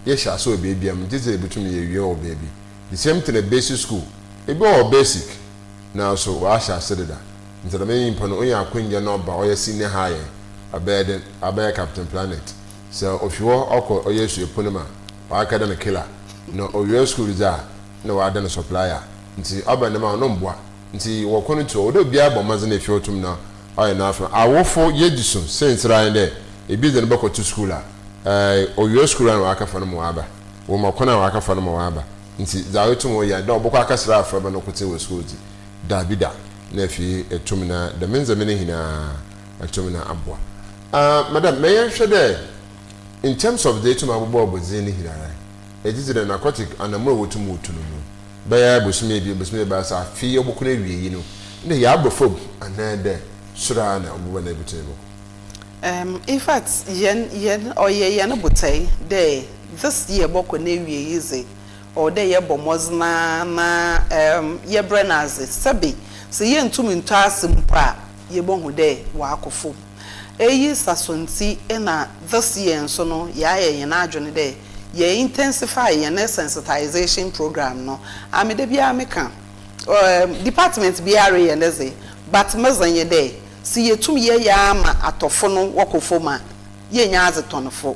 Speaker 2: yɛhyɛ ase wɔ beebi a nti sɛ ebitum yɛwie wɔ beebi. The same thing, basic school ebi wɔ basic nanso wɔahyɛ ase deda. Nti dɛm nyimpa no onya akonnwa na ɔba ɔyɛ senior high, abɛyɛ den, abɛyɛ Captain Planet. Sɛ ofi hɔ ɔkɔ ɔyɛ suapɔn mu a, waka dɛ no killer na owia school dze a, na wada no supplier. Nti ɔba ne ma ɔno mboa. Nti wɔkɔ no tu ɔwɔ dɛ obiara bɔ mmɔdzen efi ɔtum na ɔyɛ n'afa. Awofo yɛdi so sɛntsir ayɛ dɛ ebi dze no bɛkɔto school a, owia school a, na waka fa no ma waba wɔma kwan a waka fa no ma waba. Nti dza otum ɔyɛ dɛ ɔbɛkɔ akasra afraba no kote wɔ school dzi dabi da. Na afei etum na dɛm ndzɛmba no nyinaa etum na aboa. Madam, mɛyɛ nhwɛ dɛ in terms of dza etum abobɔ ɔbɔdzen no nyinara, edzidzi dɛ narcotic anamur a wotum wotu no bɛyɛ bosome 2, bosome 3, afei ɔbɔkɔ no awie yi no na yɛabɔ fam anaa dɛ soro a na ɔbɛba na ebutum bɔkɔ?
Speaker 1: In fact, yɛn ɔyɛ yɛn botae dɛ this year bɔkɔ na ewie yi dze, ɔwɔ dɛ yɛbɔ mmɔdzen na yɛbrɛ no adze. Sɛbe sɛ yɛntum ntɔ ase mpo a, yɛbɔhu dɛ wɔakɔ fam. Eyi saso nti na this year nso no, yɛayɛ yɛn adwene dɛ yɛ intensify yɛn sensitization program no. Ameda biara meka department biara yɛ ne dze, but medze nye dɛ sɛ yɛtum yɛyɛ ama atɔfo no wɔkɔ fam a, yɛnya adze tɔnfo.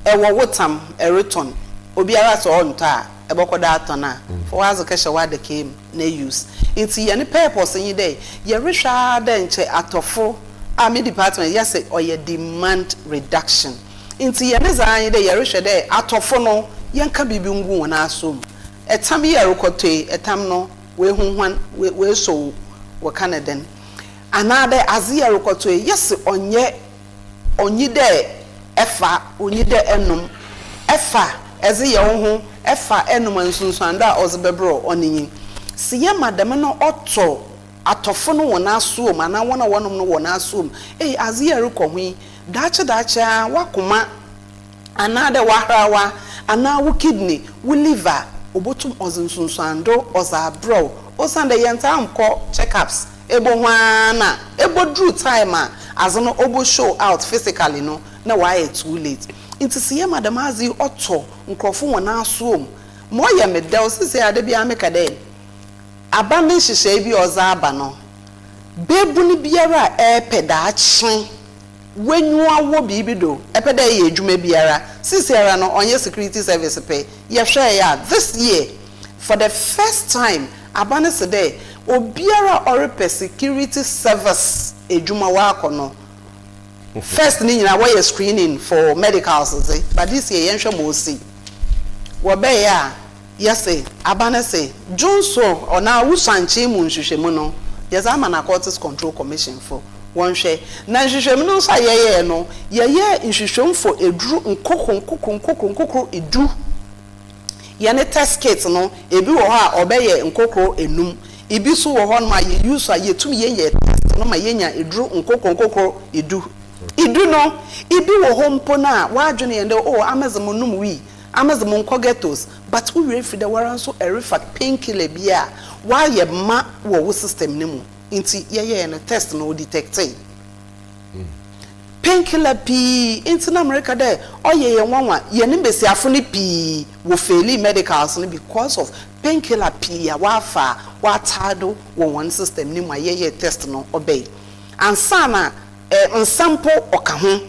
Speaker 1: Ɛwɔ wo tam ɛretɔn, obiara sɛ ɔntɔ a, ɛbɛkɔ da atɔn a, fa w'adze kɛhyɛ w'adaka mu na use. Nti yɛne purpose nye dɛ yɛrehwɛ ara dɛ nkyɛ atɔfo a me department yɛsɛ ɔyɛ demand reduction. Nti yɛne dza nye dɛ yɛrehwɛ dɛ atɔfo no, yɛnka biribi ngu wɔn aso mu. Ɛtam yi a ɛrekɔtɔ yi, ɛtam no wehuhwan weesɔ wɔka ne den, anaadɛ adze yi a ɛrekɔtɔ yi, yɛsɛ ɔnyɛ ɔnyi dɛ ɛfa onyi dɛ ɛnom, ɛfa ɛdze yɛ wo ho, ɛfa ɛnom nsunsuando a ɔdze bɛbrɛ ɔne nyi. Si yɛma dɛm no ɔtɔ atɔfo no wɔn asoɔ mu anaa wɔn a wɔnom no wɔn asoɔ mu, ee, adze yi a ɛrekɔ ho yi, daakye daakye a, wakoma anaa dɛ wahrawa anaa wo kidney, wo liver, obotum ɔdze nsunsuando ɔdze abrɛw, osiane dɛ yɛntaa nkɔ check-ups. Ebo ho ara na eboduru time a adze no obo show out physically no, na wayɛ too late. Nti sɛ yɛma dɛm adze yi ɔtɔ nkurɔfo wɔn asoɔ mu. Ma ɔyɛ me dɛw sesei a da biara meka dɛ aban ne nhyehyɛɛ bi a ɔdze aba no, beebun biara a ɛrepɛ daakye w'enyiwa wɔ biribi do, ɛpɛ dɛ eyɛ edwuma biara, seseiara no ɔnnyɛ security service pɛ, yɛhwɛe a this year for the first time aban no se dɛ obiara a ɔrepɛ security service edwuma ɔakɔ no, first ne nyinaa wɔyɛ screening for medicals dze, but this year yɛnhwɛ ma osi. Wɔbɛyɛ a yɛse aban no se dwonsɔ anaa wusuankyee mu nhwehwɛmu no yɛdze ama Narcotics Control Commission fo wɔnhwɛ. Na nhwehwɛmu no nso a yɛyɛɛ no, yɛyɛɛ nhwehwɛmu for eduru nkoko nkoko nkoko nkoko du. Yɛne test kit no, ebi wɔ hɔ a ɔbɛyɛ nkokoro enum, ebi nso wɔ hɔnom a yɛ use a yɛtum yɛyɛ test no ma yɛnya eduru nkoko nkokoro du. Idu no, ibi wɔ hɔ mpo no a w'adwene yɛn dɛ oh amedze mo nom wii, amedze mo nkɔ ghettos, but wo werɛ firi dɛ woara nso ɛrefa painkiller bi a w'ayɛ ma wɔ wo system no mu nti yɛyɛɛ no test no ɔdetectee painkiller pii ntsi na mereka dɛ ɔyɛ yɛn nwanwa yɛn mbasiafo no pii wɔ failii medicals no because of painkiller pii a wɔafa a wɔataa do wɔ hɔn system no mu a yɛyɛɛ test no ɔbɛe ansaana nsa mpo ɔka ho.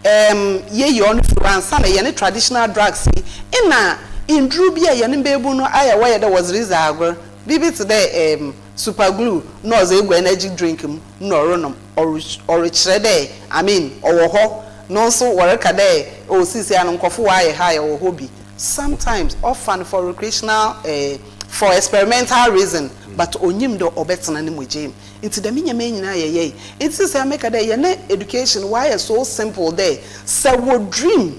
Speaker 1: Erm yeyi ɔno firi hɔ ansa na yɛne traditional drugs yi nna nduru bi a yɛne mbeebun no ayɛ wɔyɛ dɛ wɔdze ridzi agor, biribi tse dɛ erm super glue na ɔdze egu energy drink mu na ɔronom, ɔrekyerɛ dɛ I mean ɔwɔ hɔ no nso wɔreka dɛ oh siisia no nkorɔfo wɔayɛ high ɔwɔ hɔ bi, sometimes ɔfa no for recreational eh for experimental reason but onyim dɛ ɔbɛtsena no mogya mu. Ntsi dɛm ndzɛmba yi nyina yɛyɛe. Ntsi sɛ meka dɛ hɛn education ɔayɛ so simple dɛ sɛ wɔ dream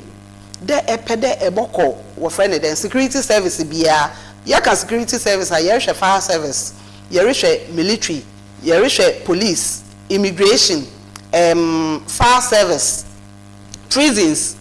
Speaker 1: dɛ epɛ dɛ ebɔkɔ wɔfrɛ no dɛn security service biara, yɛka security service a yɛrohwɛ fire service, yɛrohwɛ military, yɛrohwɛ police, immigration, erm fire service, prisons,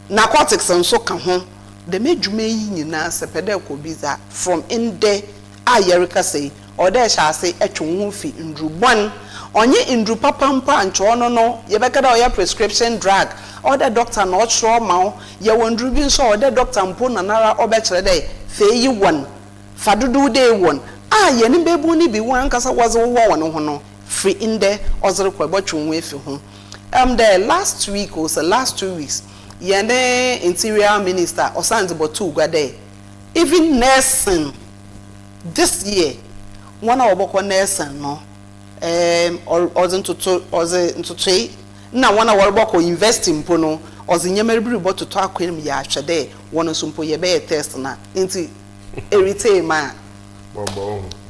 Speaker 1: narcotics nso ka ho. Dɛm edwuma yi nyina sɛ epɛ dɛ ekɔ bi dze a from ndɛ a yɛrekasa yi, ɔwɔ dɛ ehyɛ ase twe woho fi ndur bɔn, ɔnye ndur papa mpo a nkyɛ ɔno no yɛbɛka dɛ ɔyɛ prescription drug, ɔwɔ dɛ doctor na ɔkyerɛw ma wo. Yɛwɔ ndur bi so a ɔwɔ dɛ doctor mpo na noara ɔbɛkyerɛ dɛ fa iyi wɔn, fa dodow dei wɔn, a hɛn mbabun no bi hɔnankasa wɔdze wowɔ hɔn ho no, fir ndɛ ɔdze rokɔ ebɔtwe woho efi ho. Ɔwɔ dɛ last week o sɛ last 2 weeks, hɛn interior minister ɔsan dze bɔtoo gua dɛ even nursing this year, wɔn a wɔbɔkɔ nursing no, ɔdze ntotoe na wɔn a wɔrebɔkɔ university mpo no, ɔdze nneɛma bi rebɔtoto akwan mu yɛ ahwɛ dɛ wɔn nso mpo yɛbɛyɛ test na nti eritee ma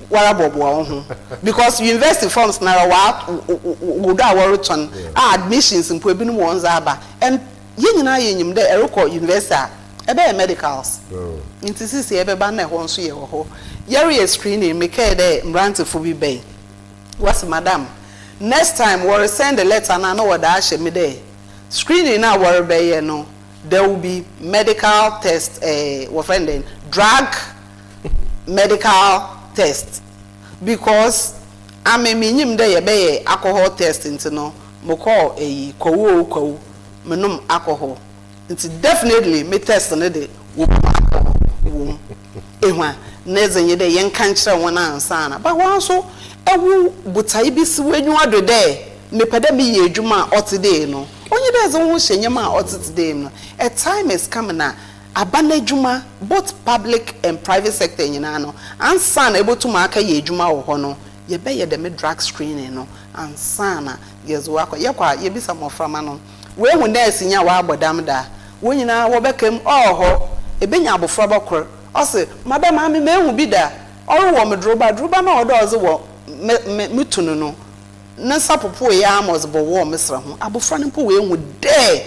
Speaker 1: wara bɔbɔ wɔn ho because university forms nara waa wodo a wɔretɔn a admissions mpo ebinom wɔn dze aba and yɛn nyinaa yɛ nyim dɛ ɛrekɔ university a ɛbɛyɛ medicals nti sisi ɛbɛba na ɛhɔ nso yɛ wɔ hɔ. Yɛreyɛ screening, mekɛɛ dɛ mmerantefo bi bɛn wɔsi, "Madam, next time wɔre send the letter na na wɔde ahyɛ mi dɛ screening na wɔrebɛyɛ no, there will be medical test, wɔfrɛ no dɛn, drug medical test, because ame mi nyim dɛ yɛbɛyɛ alcohol test nti no mokɔ eyi kɔwu o kɔwu menom alcohol nti definitely me test no de wɔ mu alcohol wɔ mu." Ehwa na ɛdze nye dɛ yɛnka nkyerɛ wɔn ansa na ba wɔn nso ɛwo botae bi si w'enyiwa do dɛ mepɛ dɛ meyɛ adwuma a ɔte dɛ no, onye dɛ ɛdze wo ho hyɛ nneɛma a ɔtete dɛ no. A time is coming a aba n'adwuma, both public and private sector nyinaa no, ansa na ebotum aka yɛ adwuma wɔ hɔ no, yɛbɛyɛ dɛm drug screening no ansa na yɛdze wakɔ. Yɛkɔ a yɛbisa mmɔframma no, woehu nurse nyi a wabɔ dam da, wɔn nyinaa wɔbɛka mu ɔwɔ hɔ. Ebenya abɔfra bɔkor ɔsi, "Madam, maame, mehu bi da ɔrewɔ me doroba doroba na ɔdɔ ɔdze wɔ me me me tu no no ne nsa popo yɛ ama ɔdze bɔ wɔɔ me sra ho." Abɔfra no mpo woehu dɛ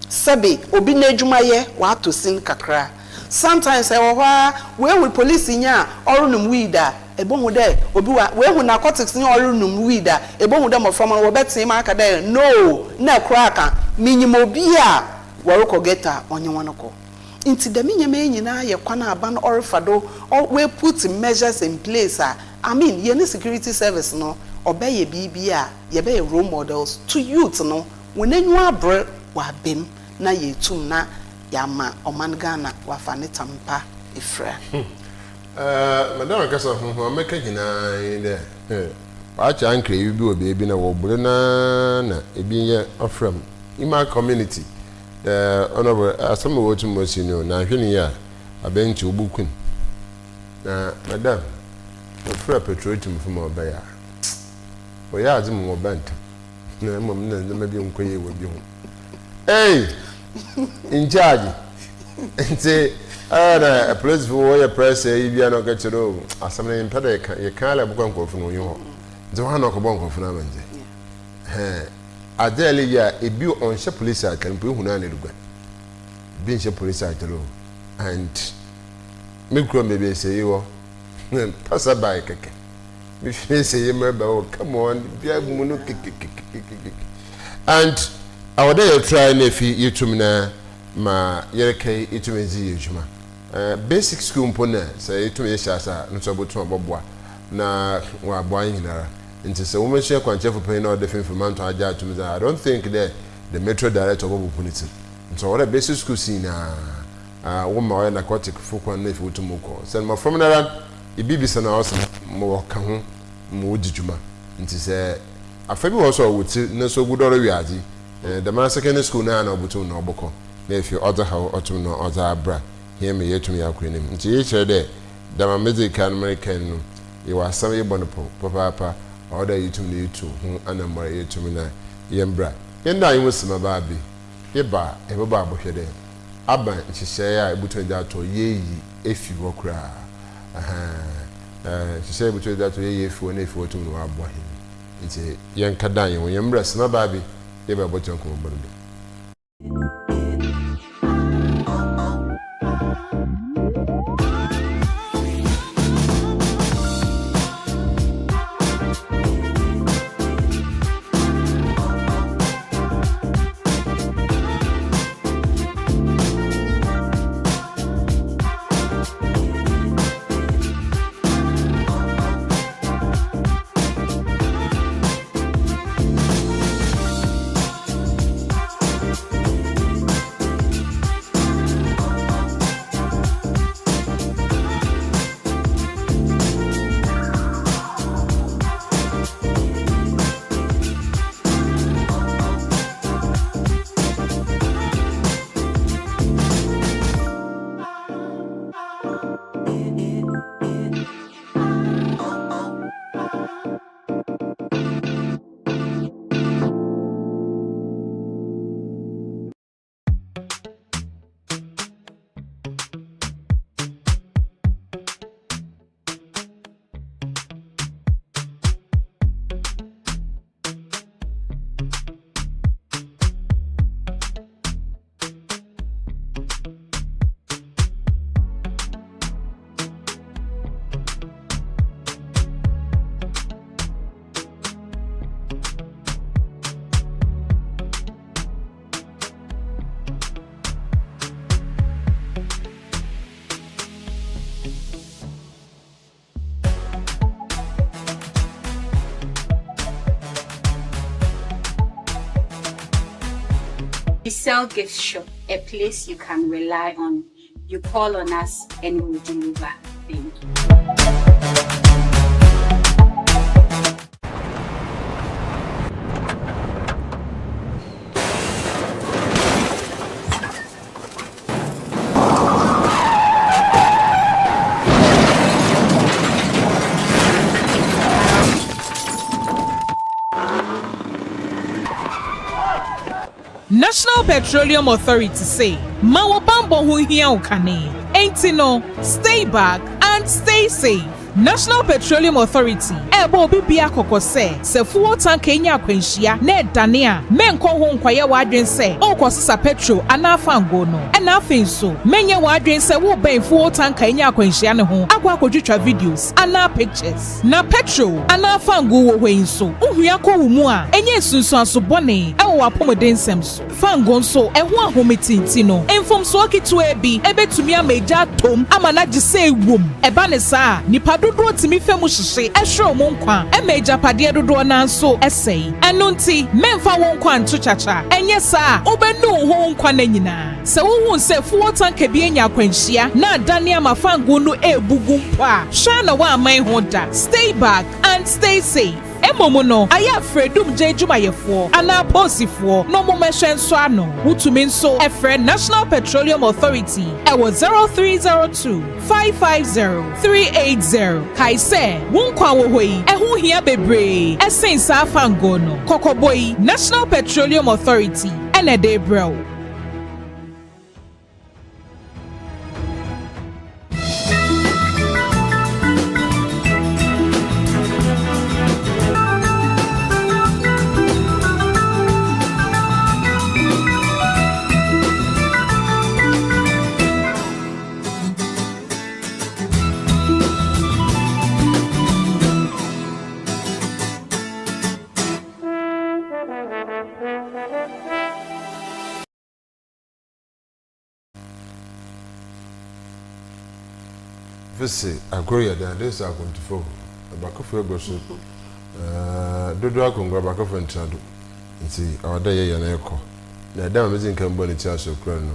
Speaker 1: sɛbi obi n'adwumayɛ watɔ sin kakra. Sometimes ɛwɔ hɔ a woehu polisi nyi a ɔrenom weed a, ebohu dɛ obi wa woehu narcotics nyi a ɔrenom weed a, ebohu dɛ mmɔframma no wɔbɛtee mu aka dɛ no na ɛkora aka minyim obi a wɔrekɔ ghetto a ɔnye wɔn kɔ. Nti dɛm nneɛma yi nyinaa yɛ kwan a aba no ɔrefa do we put measures in place a, I mean, yɛne security service no ɔbɛyɛ biribi a yɛbɛyɛ role models to youth no, wɔn enyiwa abere wɔ abɛm na yɛtum na yɛama ɔman Ghana wafa ne tampa. Efra.
Speaker 2: Madam ankasa ho ho a mɛka nyinaa nye dɛ wɔakyɛ ankrɛ bi wɔ beebi na wɔbor no ara na ebi yɛ ɔfrɛ m' in my community dɛ honourable asɛm a wotum wosi no na annhwɛ no yie a abɛnkyɛ woboku no na madam mefrɛ petroleum fo ma ɔbɛyɛ a wɔyɛ adze ma wɔba ntsɛm. Na mmom na nneɛma bi nkɔ yie wɔ bi ho. Ei! In charge! Nti ɛyɛ na apolisifo wɔyɛ press yi bia na ɔka kyerɛ o asɛm no yɛmpɛ dɛ yɛka yɛka ala bɛkɔ nkurɔfo no wɔnyi hɔ. Nti hɔ na ɔkɔbɔ nkurɔfo no amandze. Hɛn adze a ɛleyɛ a ebi ɔnhyɛ polisi atar mpo ehu no a na eruguan. Ebi nhyɛ polisi atar o and me kurom beebi nsɛyi wɔ passerby kɛkɛ. Mehwɛ sɛ yɛ mmerɛ bɛ come on bia mu no kekekekekeke and awɔ dɛ yɛ try na efi yɛtum na ma yɛreka yi yɛtum edzi yɛ adwuma uh, basic school mpo na sɛ yɛtum yɛhyɛ ase a no nso ɔbɛtum ɔbɔboa na wɔaboa yɛn nyinara nti sɛ wɔmɛsua kwankyerɛfo panyin na ɔde femfem manto agye atum dza I don't think dɛ the metro director ɔbɔbɔ ne ti nti ɔwɔ dɛ basic school si nyinaa uh, wɔma ɔyɛ narcotic fo kwan na efi wotum kɔ sɛ mmɔfram no ara Ibi bisa na ɔse ma wɔka ho ma wodzi dwuma. Ntsi sɛ afa bi wɔ hɔ so a ɔwɔ tsir na so ogu do ɔrowe adze, dɛm ara secondary school no ara na obotum na ɔbɔkɔ na efi ɔdze haw ɔtum na ɔdze abra hɛn ma yeetum yaakɔ enyim. Ntsi iyi kyerɛ dɛ dɛm a medzi kan merekɛn no, yɛwɔ asɛm yebɔ no pɔw papaapa, ɔwɔ dɛ yetum na yetu ho anamɔn yetum na yɛmbra. Yɛnda hɛnho simaba bi, yeba a yɛbɛbɔ abɔhwɛ dɛ aban nhyehyɛɛ a ebotum dze atɔ yeeyi efi hɔ koraa. Ahaa, nhyehyɛɛ a ebotum dze ato yɛyɛ efi hɔ na efi hɔ tum na ɔaboa hɛn. Ntsi yɛnka dan hɛnho, yɛmbra simabaa bi yɛba yɛbɔtoa nkɔmbɔbɔ no do.
Speaker 3: We sell gift shop, a place you can rely on. You call on us and we'll deliver. Thank you.
Speaker 4: National Petroleum Authority se, ma wo bammɔ ho nhia wo kane. Enti no, stay back and stay safe. National Petroleum Authority ɛrebɔ obi bia kɔkɔ sɛ, sɛ fuel tanker nya akwanhyia na ɛdane a, mɛnkɔ ho nkɔyɛ w'adwene sɛ worekɔsesa petrol anaa fango no. Ɛna afei nso, mɛnyɛ w'adwene sɛ worebɛn fuel tanker anya akwanhyia no ho akɔ akɔtwitwa videos anaa pictures. Na petrol anaa fango wɔ hɔ yi nso, wohua kɔ wo mu a, ɛnyɛ nsunsuanso bɔne ɛwɔ w'apɔmuden nsɛm so. Fango nso, ɛho ahomete nti no, mfomsoɔ ketewaa bi ebetumi ama egya atom ama no agye sɛ ewom. Ɛba ne saa a, nipa. dodoɔ tumi fa mu hyehye hwere wɔn nkwa ma agyapadeɛ dodoɔ no ara nso sɛe. Ɛno nti, mɛmfa wo nkwa nto kyakya, ɛnyɛ saa a wobɛnu wo ho wo nkwa nna nyinaa. Sɛ wohu sɛ fuel tanker bi anya akwanhyia na adane ama fangoo no rebu gu mpo a, hwɛ ara na woamman ho da. Stay back and stay safe. Mmom no, ayɛ a frɛ dumgya adwumayɛfoɔ anaa apolisifoɔ na wɔmmɛhwɛ nsɔ ano. Wotumi nso frɛ National Petroleum Authority wɔ 0302 550 380. Kae sɛ, wo nkwa wɔ hɔ yi, ɛho hia bebree sen saa fangoo no. Kɔkɔbɔ yi, National Petroleum Authority na ɛde rebrɛ wo.
Speaker 2: Fese agor yɛ dɛn ade sɛ akontufo ho abakofo egua so dodow akongua abakofo ntsena do ntsi ɔwɔ dɛ yɛyɛ na yɛkɔ na dɛ ma medzi nkan bɔ ne tsir ase okura no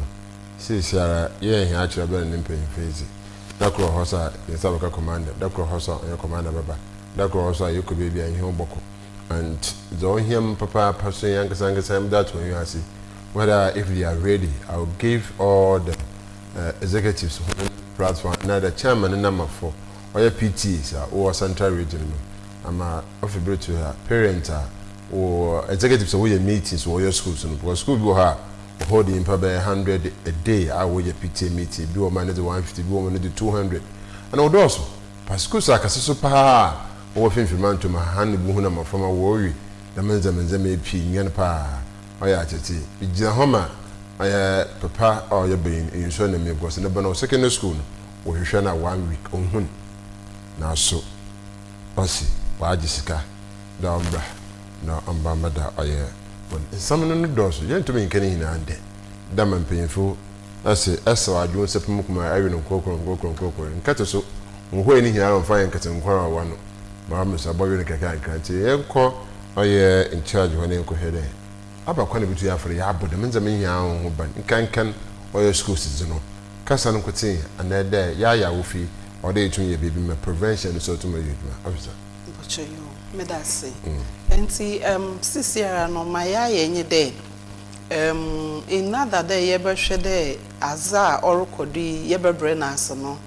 Speaker 2: seseiara yɛyɛ hɛn akyerɛbɛn ne mpanyimfo yi dze da kor wɔ hɔ so a yɛn nsa bɛka commander da kor wɔ hɔ so a ɔnye commander bɛba da kor wɔ hɔ so a yɛkɔ beebi a yɛnye hɔn bɔkɔ and dza ohia me papaapa so nye ankasa ankasa medze ato hɔn ase whether if they are ready I will give all the uh, executives hɔn platform anaa the chairman ne number for ɔyɛ PTAs a wɔwɔ central region no ama ofi ber to ha parent a wɔ executives a wɔyɛ meetings wɔ ɔyɛ schools no because school bi wɔ hɔ a wɔhold nyimpa bɛyɛ 100 a day a wɔyɛ PTA meeting bi wɔ ma no dze 150 bi wɔ ma no dze 200 ɛna wɔdɔɔso pa schools akɛse so paa Wɔwɔ finimfin mantom ha, ha na ibohu na mboframba wɔrowe dɛm ndzɛmba ndzɛmba yi pii, nyan paa, ɔyɛ atsetse. Migyina hɔ ma ɔyɛ papa a ɔyɛ banyin, enyisɔ na emi because ne ba no wɔ secondary school no, wɔhwehwɛ no a one week onnhu no. Naaso ɔse ɔagye sika dɛ ɔmbra na ɔmba mbɛda ɔyɛ bɔn. Nsɛm no no dɔɔ so, yenntum nnka ne nyina ndɛ. Dɛ ma mpanyimfo se, Ɛsew adwo nsapam kum a ɛwe no nkorkor nkorkor nkorkor. Nkɛtse so, nhoe ne nyinara ɔmmfa yɛ nkɛtse nko ara ɔwa no, ma ɔma so abɔwe no nkakrankra. Ntsi yɛnkɔ ɔyɛ in-charge hɔ na yɛnkɔhwɛ dɛ aba kwan a yebotum afa do yɛabɔ dɛm ndzɛmba yi nyinara ho ban, nkankan ɔyɛ schools dze no, kasa no nkotsee anaa dɛ yɛayɛ awofo yi, ɔwɔ dɛ yetum yɛ biribi ma prevention no so tum yɛ edwuma. Officer.
Speaker 1: Mpakyɛ yoo, meda ase. Ntsi erm sisiara no ma yɛayɛ nye dɛ erm in other dɛ yɛbɛhwɛ dɛ adze a ɔrokɔ do yi yɛbɛbrɛ no ase no,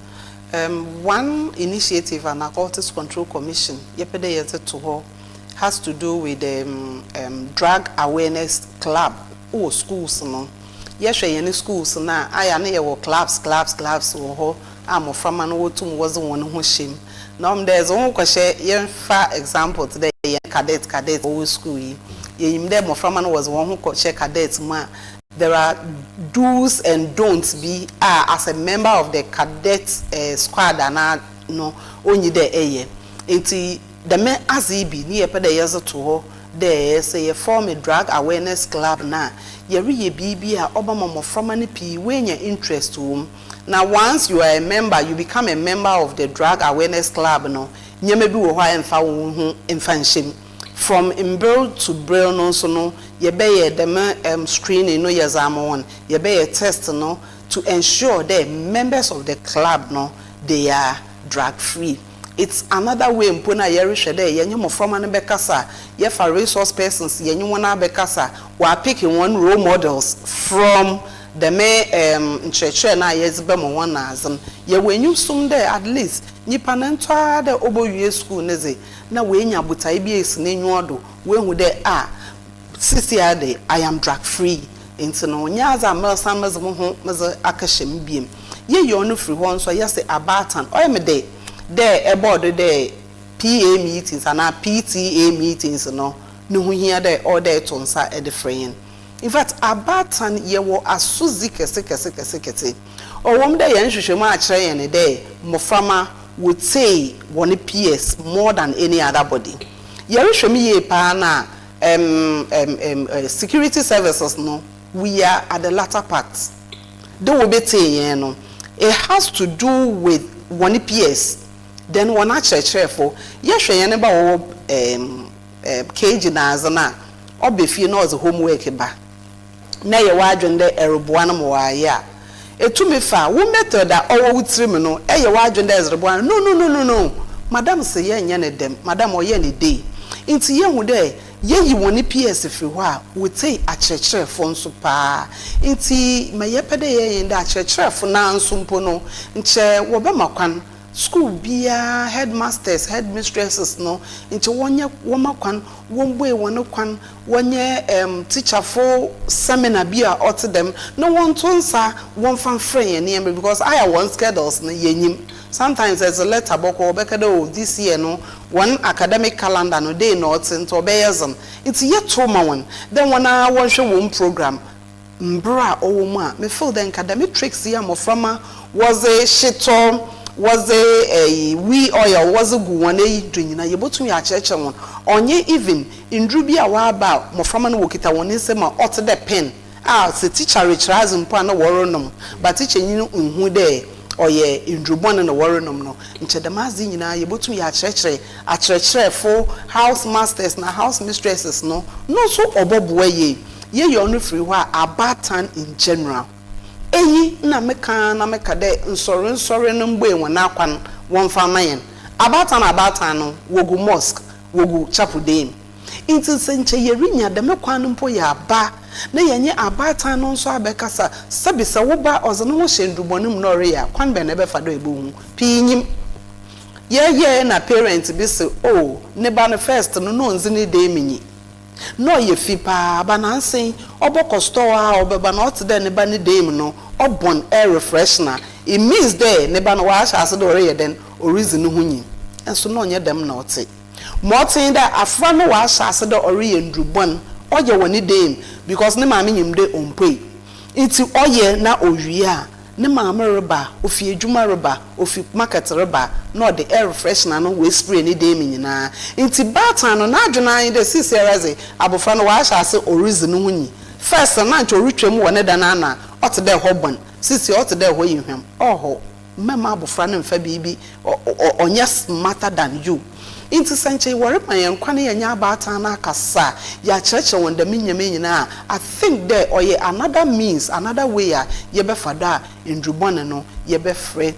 Speaker 1: erm one initiative a Narcotics Control Commission yɛpɛ dɛ yɛdze to hɔ has to do with erm erm drug awareness club wɔ schools no. Yɛhwɛ hɛn schools no a, ayɛ a na yɛwɔ clubs clubs clubs wɔ hɔ a mboframba no wotum wɔdze hɔn ho hyɛ mu. Na ɔwɔ mu dɛ edze woho kɔhyɛ, yɛmfa example tse dɛ hɛn cadet cadet wɔwɔ skuul yi, yenyim dɛ mboframba no wɔdze hɔnho kɔhyɛ cadet mu a, there are do's and don'ts bi a as a member of the cadet squad anaa no onnyi dɛ eyɛ. Ntsi dɛm adze yi bi ne yɛpɛ dɛ yɛdze to hɔ dɛ sɛ yɛ form drug awareness club no a, yɛreyɛ biribi a ɔbɛma mboframba no pii woenya interest wɔ mu. Na once you are a member, you become a member of the drug awareness club no, nneɛma bi wɔ hɔ a ɛmfa wo ho mfa nhyɛ mu. From mber to ber no nso no, yɛbɛyɛ dɛm um screening no yɛdze ama hɔn, yɛbɛyɛ test no to ensure dɛ members of the club no they are drug free. It's another way mpo no a yɛrohwɛ dɛ yɛnye mboframba no bɛkasa, yɛfa resource persons yɛnye hɔn abɛkasa, wɔapick hɔn role models from dɛm erm nkyerɛkyerɛ no a yɛdze bɛma hɔn na adze no. Yɛwɔ enyisom dɛ at least nyimpa no nntɔ ara dɛ obowie skuul no dze na oenya botae bi esi n'enyiwa do, oehu dɛ ah seseiara de I am drug free ntsi no nnyɛ adze a meresan medze moho medze akɛhyɛ mu bio. Yeyi ɔno fir hɔ so a yɛse abaatan, ɔyɛ me dɛ dɛ ebɔɔ do dɛ PA meetings anaa PTA meetings no no ho hia dɛ ɔwɔ dɛ eto nsa dze frɛ hɛn. In fact, abaatan yɛwɔ asodzi kɛse kɛse kɛse kɛse. Ɔwɔ mu dɛ hɛn nhwehwɛmu akyerɛ hɛn dɛ mboframba wotsie hɔn peers more than any other body. Yɛrohwɛ mu yie paa no a, erm erm erm security services no, we are at the latter part. Dɛ wobetsie hɛn no, it has to do with hɔn peers. Then hɔn akyerɛkyerɛfo, yɛhwɛ hɛn ba a ɔwɔ um, KG na adze no a, ɔba fie na ɔdze homework ba, na ɛyɛ w'adwen dɛ ɛroboa no ma ɔayɛ a, etumi fa wo method a ɔwɔ wo tsirim no, ɛyɛ w'adwen dɛ ɛdze reboa no. No, no, no, no, no, madam se yɛnyɛ no dɛm, madam ɔyɛ no dei. Ntsi yehu dɛ yeyi hɔn peers firi hɔ a, wotsie akyerɛkyerɛfo nso paa. Ntsi ma yɛpɛ dɛ yɛyɛ dɛ akyerɛkyerɛfo naa nso mpo no, nkyɛ wɔbɛma kwan school biara headmasters, headmistresses no, nkyɛ wɔnyɛ wɔma kwan, wɔmbue wɔn kwan, wɔnyɛ teacherfo seminar bi a ɔte dɛm, na wɔnto nsa wɔmfa mfrɛ yɛn nneɛma, because ayɛ wɔn schedules no yɛnyim. Sometimes as a letter bɔkɔ, wɔbɛka dɛ, "Oh, this year no, wɔn academic calendar no day na ɔte," nti ɔbɛyɛ dzen. Nti yɛto ma wɔn then wɔn a wɔnhwɛ wɔn program mberɛ a ɔwɔ mu a, me feel dɛ nka dɛm tricks yi a mmɔframma wɔdze hyetɔ, wɔdze ɛyi wee oil wɔdze gu wɔn ayi do nyinaa, yɛbɛtumi akyerɛkyerɛ wɔn. Ɔnyɛ even nduru bi a wɔaba a mmɔframma no wɔkita wɔn nsam a ɔte dɛ pen a, sɛ teacher rekyerɛ adze mpo a na wɔrenom, but teacher nyi no nhu dɛ ɔyɛ ndurubɔne na wɔrenom no. Nkyɛ dɛm adze nyinaa yɛbɛtumi yɛ akyerɛkyerɛ akyerɛkyerɛfo, house masters na house mistresses no nso ɔbɔboa yie. Yɛyɛ ɔno firi hɔ a, abaatan in general, eyi na meka na meka dɛ nsɔre nsɔre no mbue wɔn akwan wɔmfa ama yɛn abaatan. Abaatan no wogu mosque, wogu chapel dan mu, nti sɛ nkyɛ yɛrenya dɛm kwan no mpo yɛ aba na yɛnyɛ abaatan no nso abɛkasa, sɛbi, sɛ woba ɔdze ne ho hyɛ ndurubɔne mu na ɔreyɛ a, kwan bɛn na ɛbɛfa do ɛbɛhu pii nyim yɛyɛ na parent bi sɛ, oh, ne ba no first no na ɔndzi ne dan mu nyi na ɔyɛ fi paa ba, nansen ɔbɔkɔ store a ɔbɛba na ɔte dɛ ne ba ne dan mu no ɔbɔn air freshener. It means dɛ ne ba no wahyɛ ase dɛ ɔreyɛ dɛn, ɔredzi ne ho nyi. Nso na ɔnyɛ dɛm na ɔte ma ɔte dɛ afra no wahyɛ ase dɛ ɔreyɛ ndurubɔn, ɔyɛ wɔ ne dan mu because ne maame nyim dɛ ɔmpoe, nti ɔyɛ na owie a, ne maame reba, ofi edwuma reba, ofi market reba, na ɔde air freshener no wɔ spray ne dan mu nyinaa. Nti baatan no n'adwene anyi dɛ sisi ara dze abɔfra no wahyɛ ase ɔredzi ne ho nyi. First na nkyɛ ɔretwam wɔ ne dan ano a, ɔte dɛ hɔ bɔn, sisi ɔte dɛ hɔ yɛ hwam. Ɔhɔ mmɛma abɔfra no mfa biribi ɔnyɛ smarter than you. Nti sɛ nkyɛn wɔrema yɛn kwan yɛn nyɛ abaatan no akasa, yɛakyerɛkyerɛ wɔn dɛm nyɛma nyinaa, I think dɛ ɔyɛ another means, another way a yɛbɛfa do a ndurubɔne no yɛbɛfrɛ,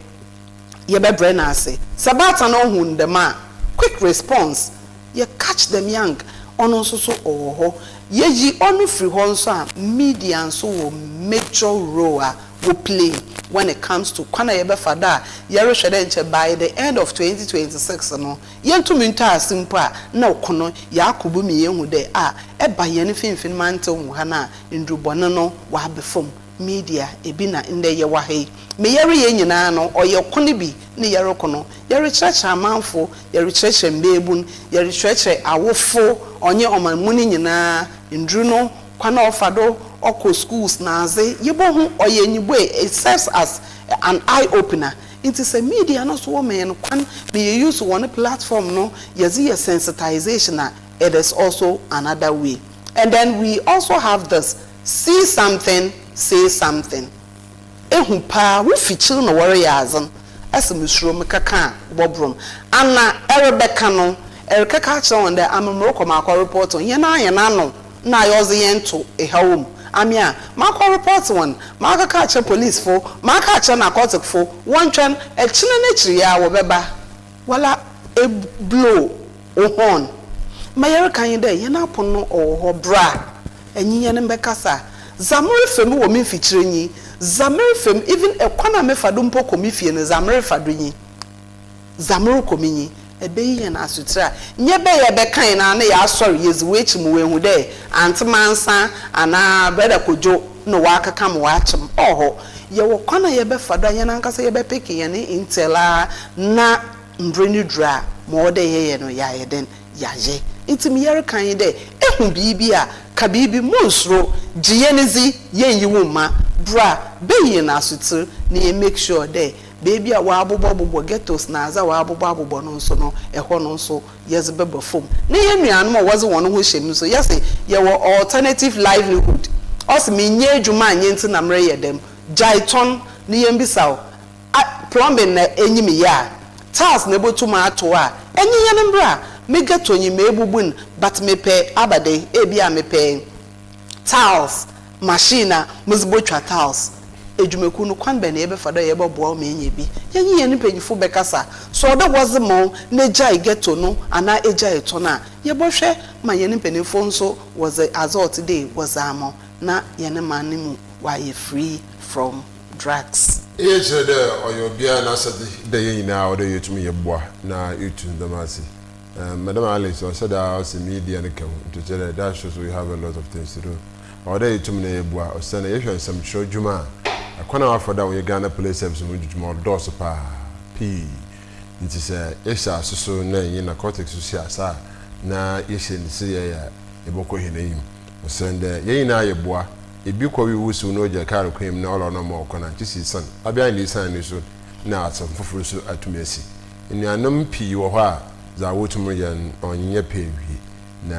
Speaker 1: yɛbɛbrɛ no ase. Sɛ baatan no ohun dɛm a, quick response, yɛ catch them young. Ɔno nso so ɔwɔ hɔ. Yɛyi ɔno firi hɔ nso a, media nso wɔ major role a wɔ play when it comes to kwan a yɛbɛfa do a yɛrehwɛ dɛ nkyɛ by the end of 2026 no, yɛntumi ntɔ ase mpo a, na ɔko no yɛakɔ bu mi yɛhu dɛ a ɛba yɛn mfimfini mantew mu ha no a, ndurubɔne no wabɛ fam. Media ebi na ndɛ yɛwɔ ha yi me yɛreyɛ nyinaa no, ɔyɛ ko no bi ne yɛrekɔ no, yɛrekyerɛkyerɛ amanfo, yɛrekyerɛkyerɛ mbeebun, yɛrekyerɛkyerɛ awofo, ɔnye ɔman mu no nyinaa. Nduru no kwan a ɔfa do ɔkɔ schools na adze yɛbɛhu ɔyɛ enyibue. It serves as an eye opener. Nti sɛ media no so wɔma yɛn kwan na yɛ use wɔn platform no yɛdze yɛ sensitization a, it is also another way. And then we also have this see something, say something. Ehu paa wofikyiri na wɔreyɛ adze no, ɛsɛ mesuro me kaka a wɔbɔborom ana ɛrebɛka no, ɛrekeka akyerɛ wɔn dɛ amemmerɛ kɔ maakɔ report wɔn. Yɛn a yɛn ano na ayɛ ɔdze yɛn to ɛhaw mu ame a maakɔ report wɔn, maakeka akyerɛ policefo, maaka akyerɛ narcotic fo, wɔntwɛn ɛkyinɛ n'akyiri yɛ a wɔbɛba wala eblow wo horn. Ma yɛreka yi dɛ yɛn apono no ɔwɔ hɔ bra ɛnyi yɛn mbɛkasa zamere fam wɔ me mfikyire nyi zamere fam, even ɛkwan a mefa do mpo kɔ me fie no, zamere fa do nyi zamere kɔ me nyi. Ɛbɛyi yɛn asotire a nyɛ bɛyɛ bɛkan na ne yɛasɔre yɛdzi wɔ akyi mu wɔehu dɛ Ante Mansa anaa Brother Kodwo na wakeka ma wakyem. Ɔhɔ yɛwɔ kwan a yɛbɛfa do a yɛn ankasa yɛbɛpick yɛn intel a, na mbere no duru a, ma ɔwɔ dɛ yɛyɛ no, yɛayɛ dɛn, yɛayɛ. Nti mi yɛreka yi dɛ ehu biribi a, ka biribi, mo nsuro, gye yɛn dzi, yɛnyi wo mma, bra bɛyi yɛn asotire na yɛn make sure dɛ beebi a wɔabobɔbobɔ ghettos na adze a wɔabobɔ abobɔ no nso no, ɛhɔ no nso yɛdze bɛbɔ fam. Ne yɛn nuanom a wɔdze wɔn ho hyɛ mu nso, yɛsɛ yɛwɔ alternative livelihood. Ɔsɛ menyɛ adwuma anyɛ nti na mereyɛ dɛm, gyae tɔn ne yɛn bisa o, plumbing na enyim yɛ a. Tiles na ebotum atow a, enye hɛn mbra. Me ghetto nye meebubu no but mepɛ aba dɛn, ebi a mepɛ tiles machine a medze botwa tiles. Edwumakuw no, kwan bɛn na yɛbɛfa do a yɛbɔboa wo ma enya bi? Yɛnye hɛn mpanyimfo bɛkasa. Sɛ ɔwɔ dɛ wɔdze ma wo na egyae ghetto no anaa egyae tɔn a, yɛbɔhwɛ ma hɛn mpanyimfo so wɔdze adze a ɔtse dei wɔdze ama wo na hɛn man no mu wɔayɛ free from drugs.
Speaker 2: Iyi kyerɛ dɛ ɔyɛ obiara n'asɛdze dɛ hɛn nyina ɔwɔ dɛ yetum yɛboa na yetu ndzɛmba ase. Madam Alice ɔhyɛ da ara ɔse media no ka ho ntsi ɔkyerɛ dɛ that shows we have a lot of things to do. Ɔwɔ dɛ yetum na yɛboa osiandɛ yɛhwɛ nsɛmkyerɛw dwuma a, kwan a wɔafa do a wɔnye Ghana Police Service hɔn dzi dwuma ɔdɔɔ so paa pii. Ntsi sɛ yɛhyɛ ase so na yɛnye narcotics so hyɛ ase a na yɛhyɛ ne seyɛe a yɛbɔkɔ hɛn enyim osiandɛ hɛn nyina yɛboa. Bi kɔ wi wusiw na ogya kaar kwan mu na ɔlɔr no ma ɔkɔ na nkyɛ si sian. Aber a na esian no so na asɛm fofor so atum esi. Enuanom pii wɔ hɔ a dza wotum reyɛ no ɔnnyɛ pɛ nnwie. Na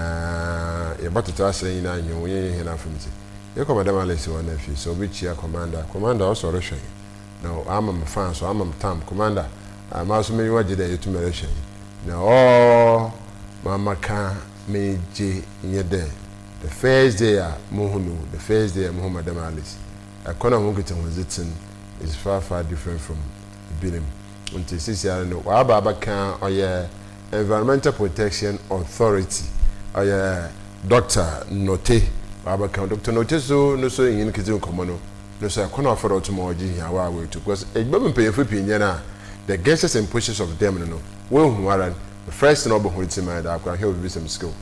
Speaker 2: yɛbɔtoto asera nyina nye hɔn yɛnyɛ hɛn afamu dze. Yɛkɔ Madam Alice hɔ na afei sɛ obekyia Commander a, Commander ɔsɛ ɔrohwɛ hɛn. Na ɔama me fans, ɔama me tam. Commander, mara so m'enyiwa gye dɛ etum rohwɛ hɛn. Na ɔɔ ma maka m'enyi gye nye dɛ the first day a muhu no, the first day a muhu Madam Alice, kwan a hɔn nkitahodzi tse no is far far different from binom. Ntsi seseiara no ɔaba abɛka ɔyɛ Environmental Protection Authority, ɔyɛ Doctor Nortey ɔabɛka. Doctor Nortey so no so nye no kedzi nkɔmbɔ no, no so kwan a ɔfa do ɔtum ɔgye hia a oetu because edwuma mu mpanyimfo pii nnyɛ no a, the gestures and postures of them no no, woehu ara no, the first thing a ɔba hɔn tsirmu ara nye dɛ akora hwɛ obibisa me sika o.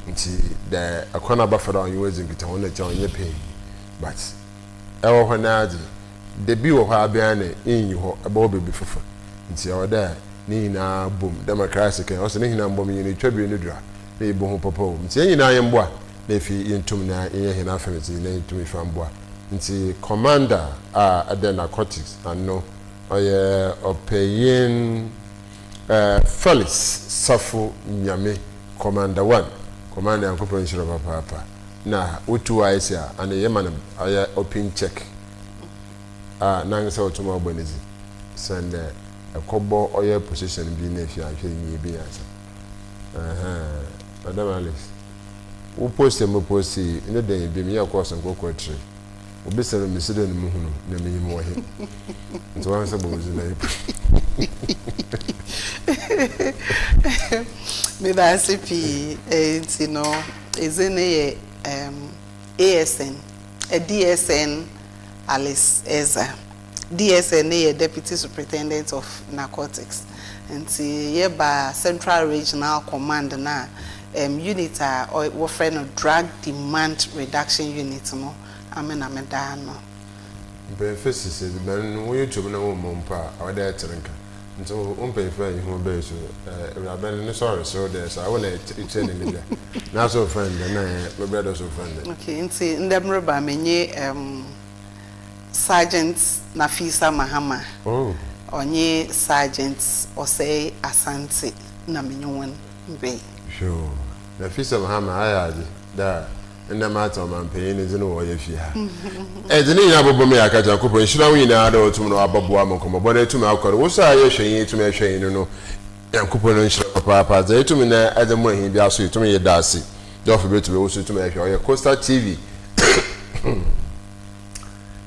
Speaker 2: Ntsi dɛ kwan a ɔbɛfa do a ɔnye wo edzi nkitaho no kyɛ ɔnnyɛ pɛn but ewɔ hɔ no ara dze, da bi wɔ hɔ a ebɛyɛ na innyi hɔ, ebɔwɔ beebi fofor. Ntsi ɔwɔ dɛ ne nyina bɔ mu. Dɛ ma Christ kãe, ɔse ne nyina mbɔ mu, nye no etwa ber no dur a, na yebohu papa wɔ mu. Ntsi hɛn nyina yɛmboa na afei yentum na yɛnyɛ hɛn afɛmdze na yentum mfa mboa. Ntsi commander a ɔda narcotics ano, ɔyɛ ɔpanyin Felix Safo Nyame, Commander One, Commander Nyankopɔn nhyira wo papaapa. Na wotu wo ayɛ a, ana yɛma no ɔyɛ open check a nankasa otum abɔ ne dzi sen dɛ ɛkɔbɔ ɔyɛ position bi na efi ahwɛ nyia bi nyansa. Ɛhɛn, Madam Alice, wo post a mo post yi, ne dɛn bi meyɛ course nkorkor tre. Obisa me mesi dɛn na muhu no na minyim wɔ he. Ntsi wankasa bɔ wo dzin na yɛ
Speaker 1: Meda ase pii. Ntsi no edzin no yɛ ASN, DSN Alice Ezah. DSN no yɛ Deputy Superintendent of Narcotics. Ntsi yɛba Central Regional Command no a, unit a wɔfrɛ no Drug Demand Reduction Unit no, ame na meda ano.
Speaker 2: Mpanyimfo se sɛ edziban no wo YouTube na wo mmɔ mpo a, ɔwɔ dɛ etse nka. Ntsi wo mpanyimfo a ihu bɛyɛ so Ewuraba no no so ɔreserew dɛ sɛ awo na ekyerɛ n'enyi dɛ naaso ɔfrɛ no dɛn na me brɛ do so frɛ no dɛn.
Speaker 1: Okay, ntsi ndɛ mereba menye Sergeant Nafisa Mahama, ɔnye Sergeant Osei Asante na menye hɔn bɛyi.
Speaker 2: Hwɛ o, Nafisa Mahama ayɛ adze dɛ a ndɛ matse ɔmampanyin ne dzin wɔ ɔyɛ fie ha. Edze ne nyina abɔbɔ mu yɛ aka Nyankopɔn nhyira wo nyinaa dɛ otum na ɔabɔboa ma nkɔmbɔbɔ no etum akɔ do. Wo so a eyɛ hwɛnyi etum ehwɛ hɛn no, Nyankopɔn nhyira wo papaapa. Dza etum na edze moa hɛn biara so etum yɛda ase dɛ ɔfa bi to wo so etum ehwɛ ɔyɛ Coastal TV.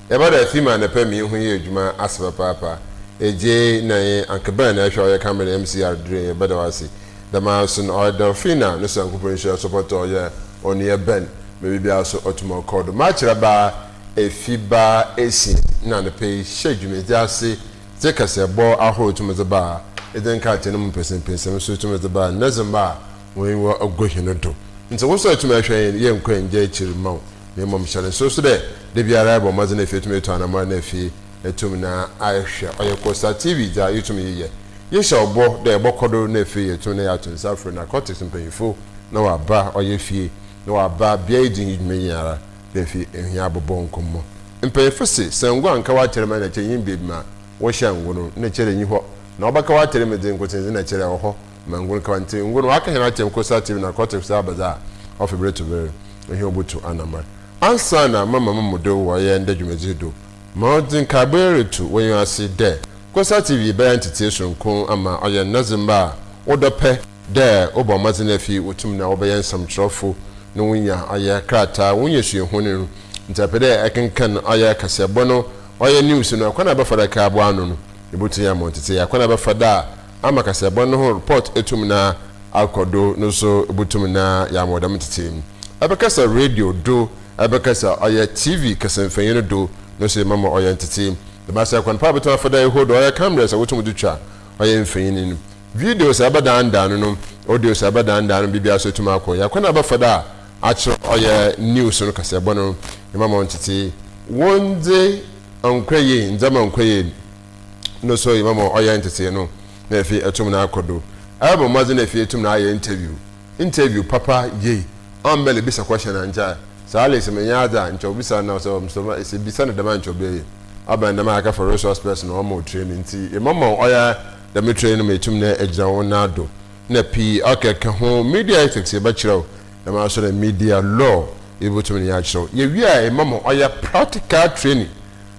Speaker 2: Yɛba dɛ Thema anapa mi ho yɛ edwuma ase papaapa. Egyei na nye Uncle Ben na ehwɛ ɔyɛ camera na MCR dure yɛbɛda wo ase. Dɛmara so no ɔyɛ Delphina no so Nyankopɔn nhyira so pɔtɔ ɔyɛ Onua Ben ma biribiara so ɔtum ɔkɔ do. M'akyerɛbaa Efi ba Essien na anapa yi hyɛ dwumadzi ase dze kaseɛbɔ ahorow tum dze ba a, edze nkrataa no mu mpɛsɛmpɛsɛm so tum dze ba ndɛ dze mba a hɔn enyiwa gu hɛn do. Ntsi wo so etum ahwɛ hɛn, yɛnnkɔ nngya ekyir mma wo. Na mbom hyɛ no nsew so dɛ, da biara ebɔ mbɔdzen efi etum etu anamɔn na efi etum na ahwɛ ɔyɛ Coastal TV dza yetum yeyɛ. Yehyɛ wo bɔ dɛ ebɔkɔ do na efi yetum na yɛato nsa afrɛ narcotics mpanyimfo na wɔaba ɔyɛ fie na wɔaba bea edzi hɛn dwuma nyinara na efi hɛn abɔbɔ nkɔmbɔ. Mpanyimfo se, sɛ ngo annka w'atar mu a nna kyerɛ innyi beebi ma wɔhyɛ ngo no, nna kyerɛ nnyi hɔ, na ɔbɛka w'atar mu dze nkotsee dze nna kyerɛ ɔwɔ hɔ. Ma ngo no ka ntsi ngo no ɔaka hɛn akyɛm Coastal TV Narcotics aba dze a ɔfa ber to ber hɛn obotu anamar. Ansaana mama mo mo do wɔ yɛ ndɛ dwumadzi yi do, ma ɔdze nkaabɔ yi roto w'enyiwa ase dɛ. Kosa TV bɛyɛ ntsetsee soronko ama ɔyɛ ndɔdzemba a wodɔ pɛ dɛ wobɔ mbɔdzen efi wo tum na wɔbɛyɛ nsɛmkyerɛwfo na wonya ɔyɛ krataa, wonya suahu no ntsi epɛ dɛ ekenkan ɔyɛ kaseɛbɔ no, ɔyɛ news no, kwan a ebɛfa do aka aboa ano no, ibotum ama wo ntsetsee, akwan a ebɛfa do a ama kaseɛbɔ no ho report etum na akɔ do no so ibotum na yɛama wo dɛm ntsetsee no. Ebɛkasa radio do, ebɛkasa ɔyɛ TV kasamfanyin no do no so yɛbɛma ɔyɛ ntsetsee. Dɛm ase kwan pa a botum afa do ehu do ɔyɛ cameras a wotum dze twa ɔyɛ mfonyin no, videos a ebɛdandan no no, audios a ebɛdandan no, biribiara so etum akɔ. Yɛ kwan a ebɛfa do a akyerɛ ɔyɛ news no kaseɛbɔ no, yɛma ma ɔntsetsee. Wo ndze annkɔ yie, ndzɛmba nnkɔ yie no so yɛma ma ɔyɛ ntsetsee no na efi etum na akɔ do. Ebɔ mbɔdzen na efi etum na ayɛ interview. Interview papa yie ɔmmbɛ lebisa question a nkyɛ sɛ Alex mennyɛ adze a nkyɛ obisa no sɛ Mister Omar sɛ bisa no dɛm a nkyɛ ɔbɛyɛ yie. Ɔbɛn dɛm a aka for resource person ɔma wo training ntsi yɛmama wo ɔyɛ dɛm training no ma etum na egyina wo nan do na pii ɔkɛkɛ ho. Media ethics yɛbɛkyerɛ wo dɛm ara so na media law yebotum na yɛakyerɛ wo. Yewie a yɛma ma ɔyɛ practical training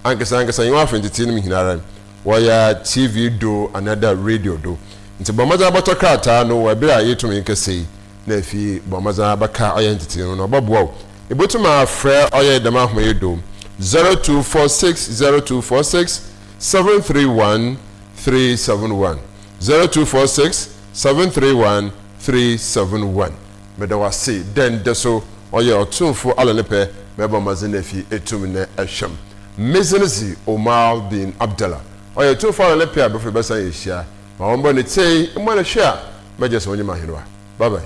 Speaker 2: ankasa ankasa nye w'afe ntsetsee no mu nyinara. Wɔyɛ TV do anaadɛ radio do. Ntsi bɔ mbɔdzen abɔtɔ krataa no wɔ ber a yetum nkɛsɛ yi na afei bɔ mbɔdzen abɛka ɔyɛ ntsetsee no na ɔbɔboa wo. Ibotum afrɛ ɔyɛ dɛm ahoma yi do, 0246 0246 731 371, 0246 731 371. Meda wo ase dɛ ndɛ so ɔyɛ Ɔtumfo Allah ne pɛ ma ebɔ mbɔdzen na efi etum na ehwɛ m'. Me dzin dze Omar bin Abdallah. Ɔyɛ Tumfo Allah ne pɛ a bɛfo yɛbɛsan ehyia. Ma wɔmbɔ ne tsei, mbɔ no hwɛ a, mɛgye sɛ ɔnye m'ahenwa. Bye bye.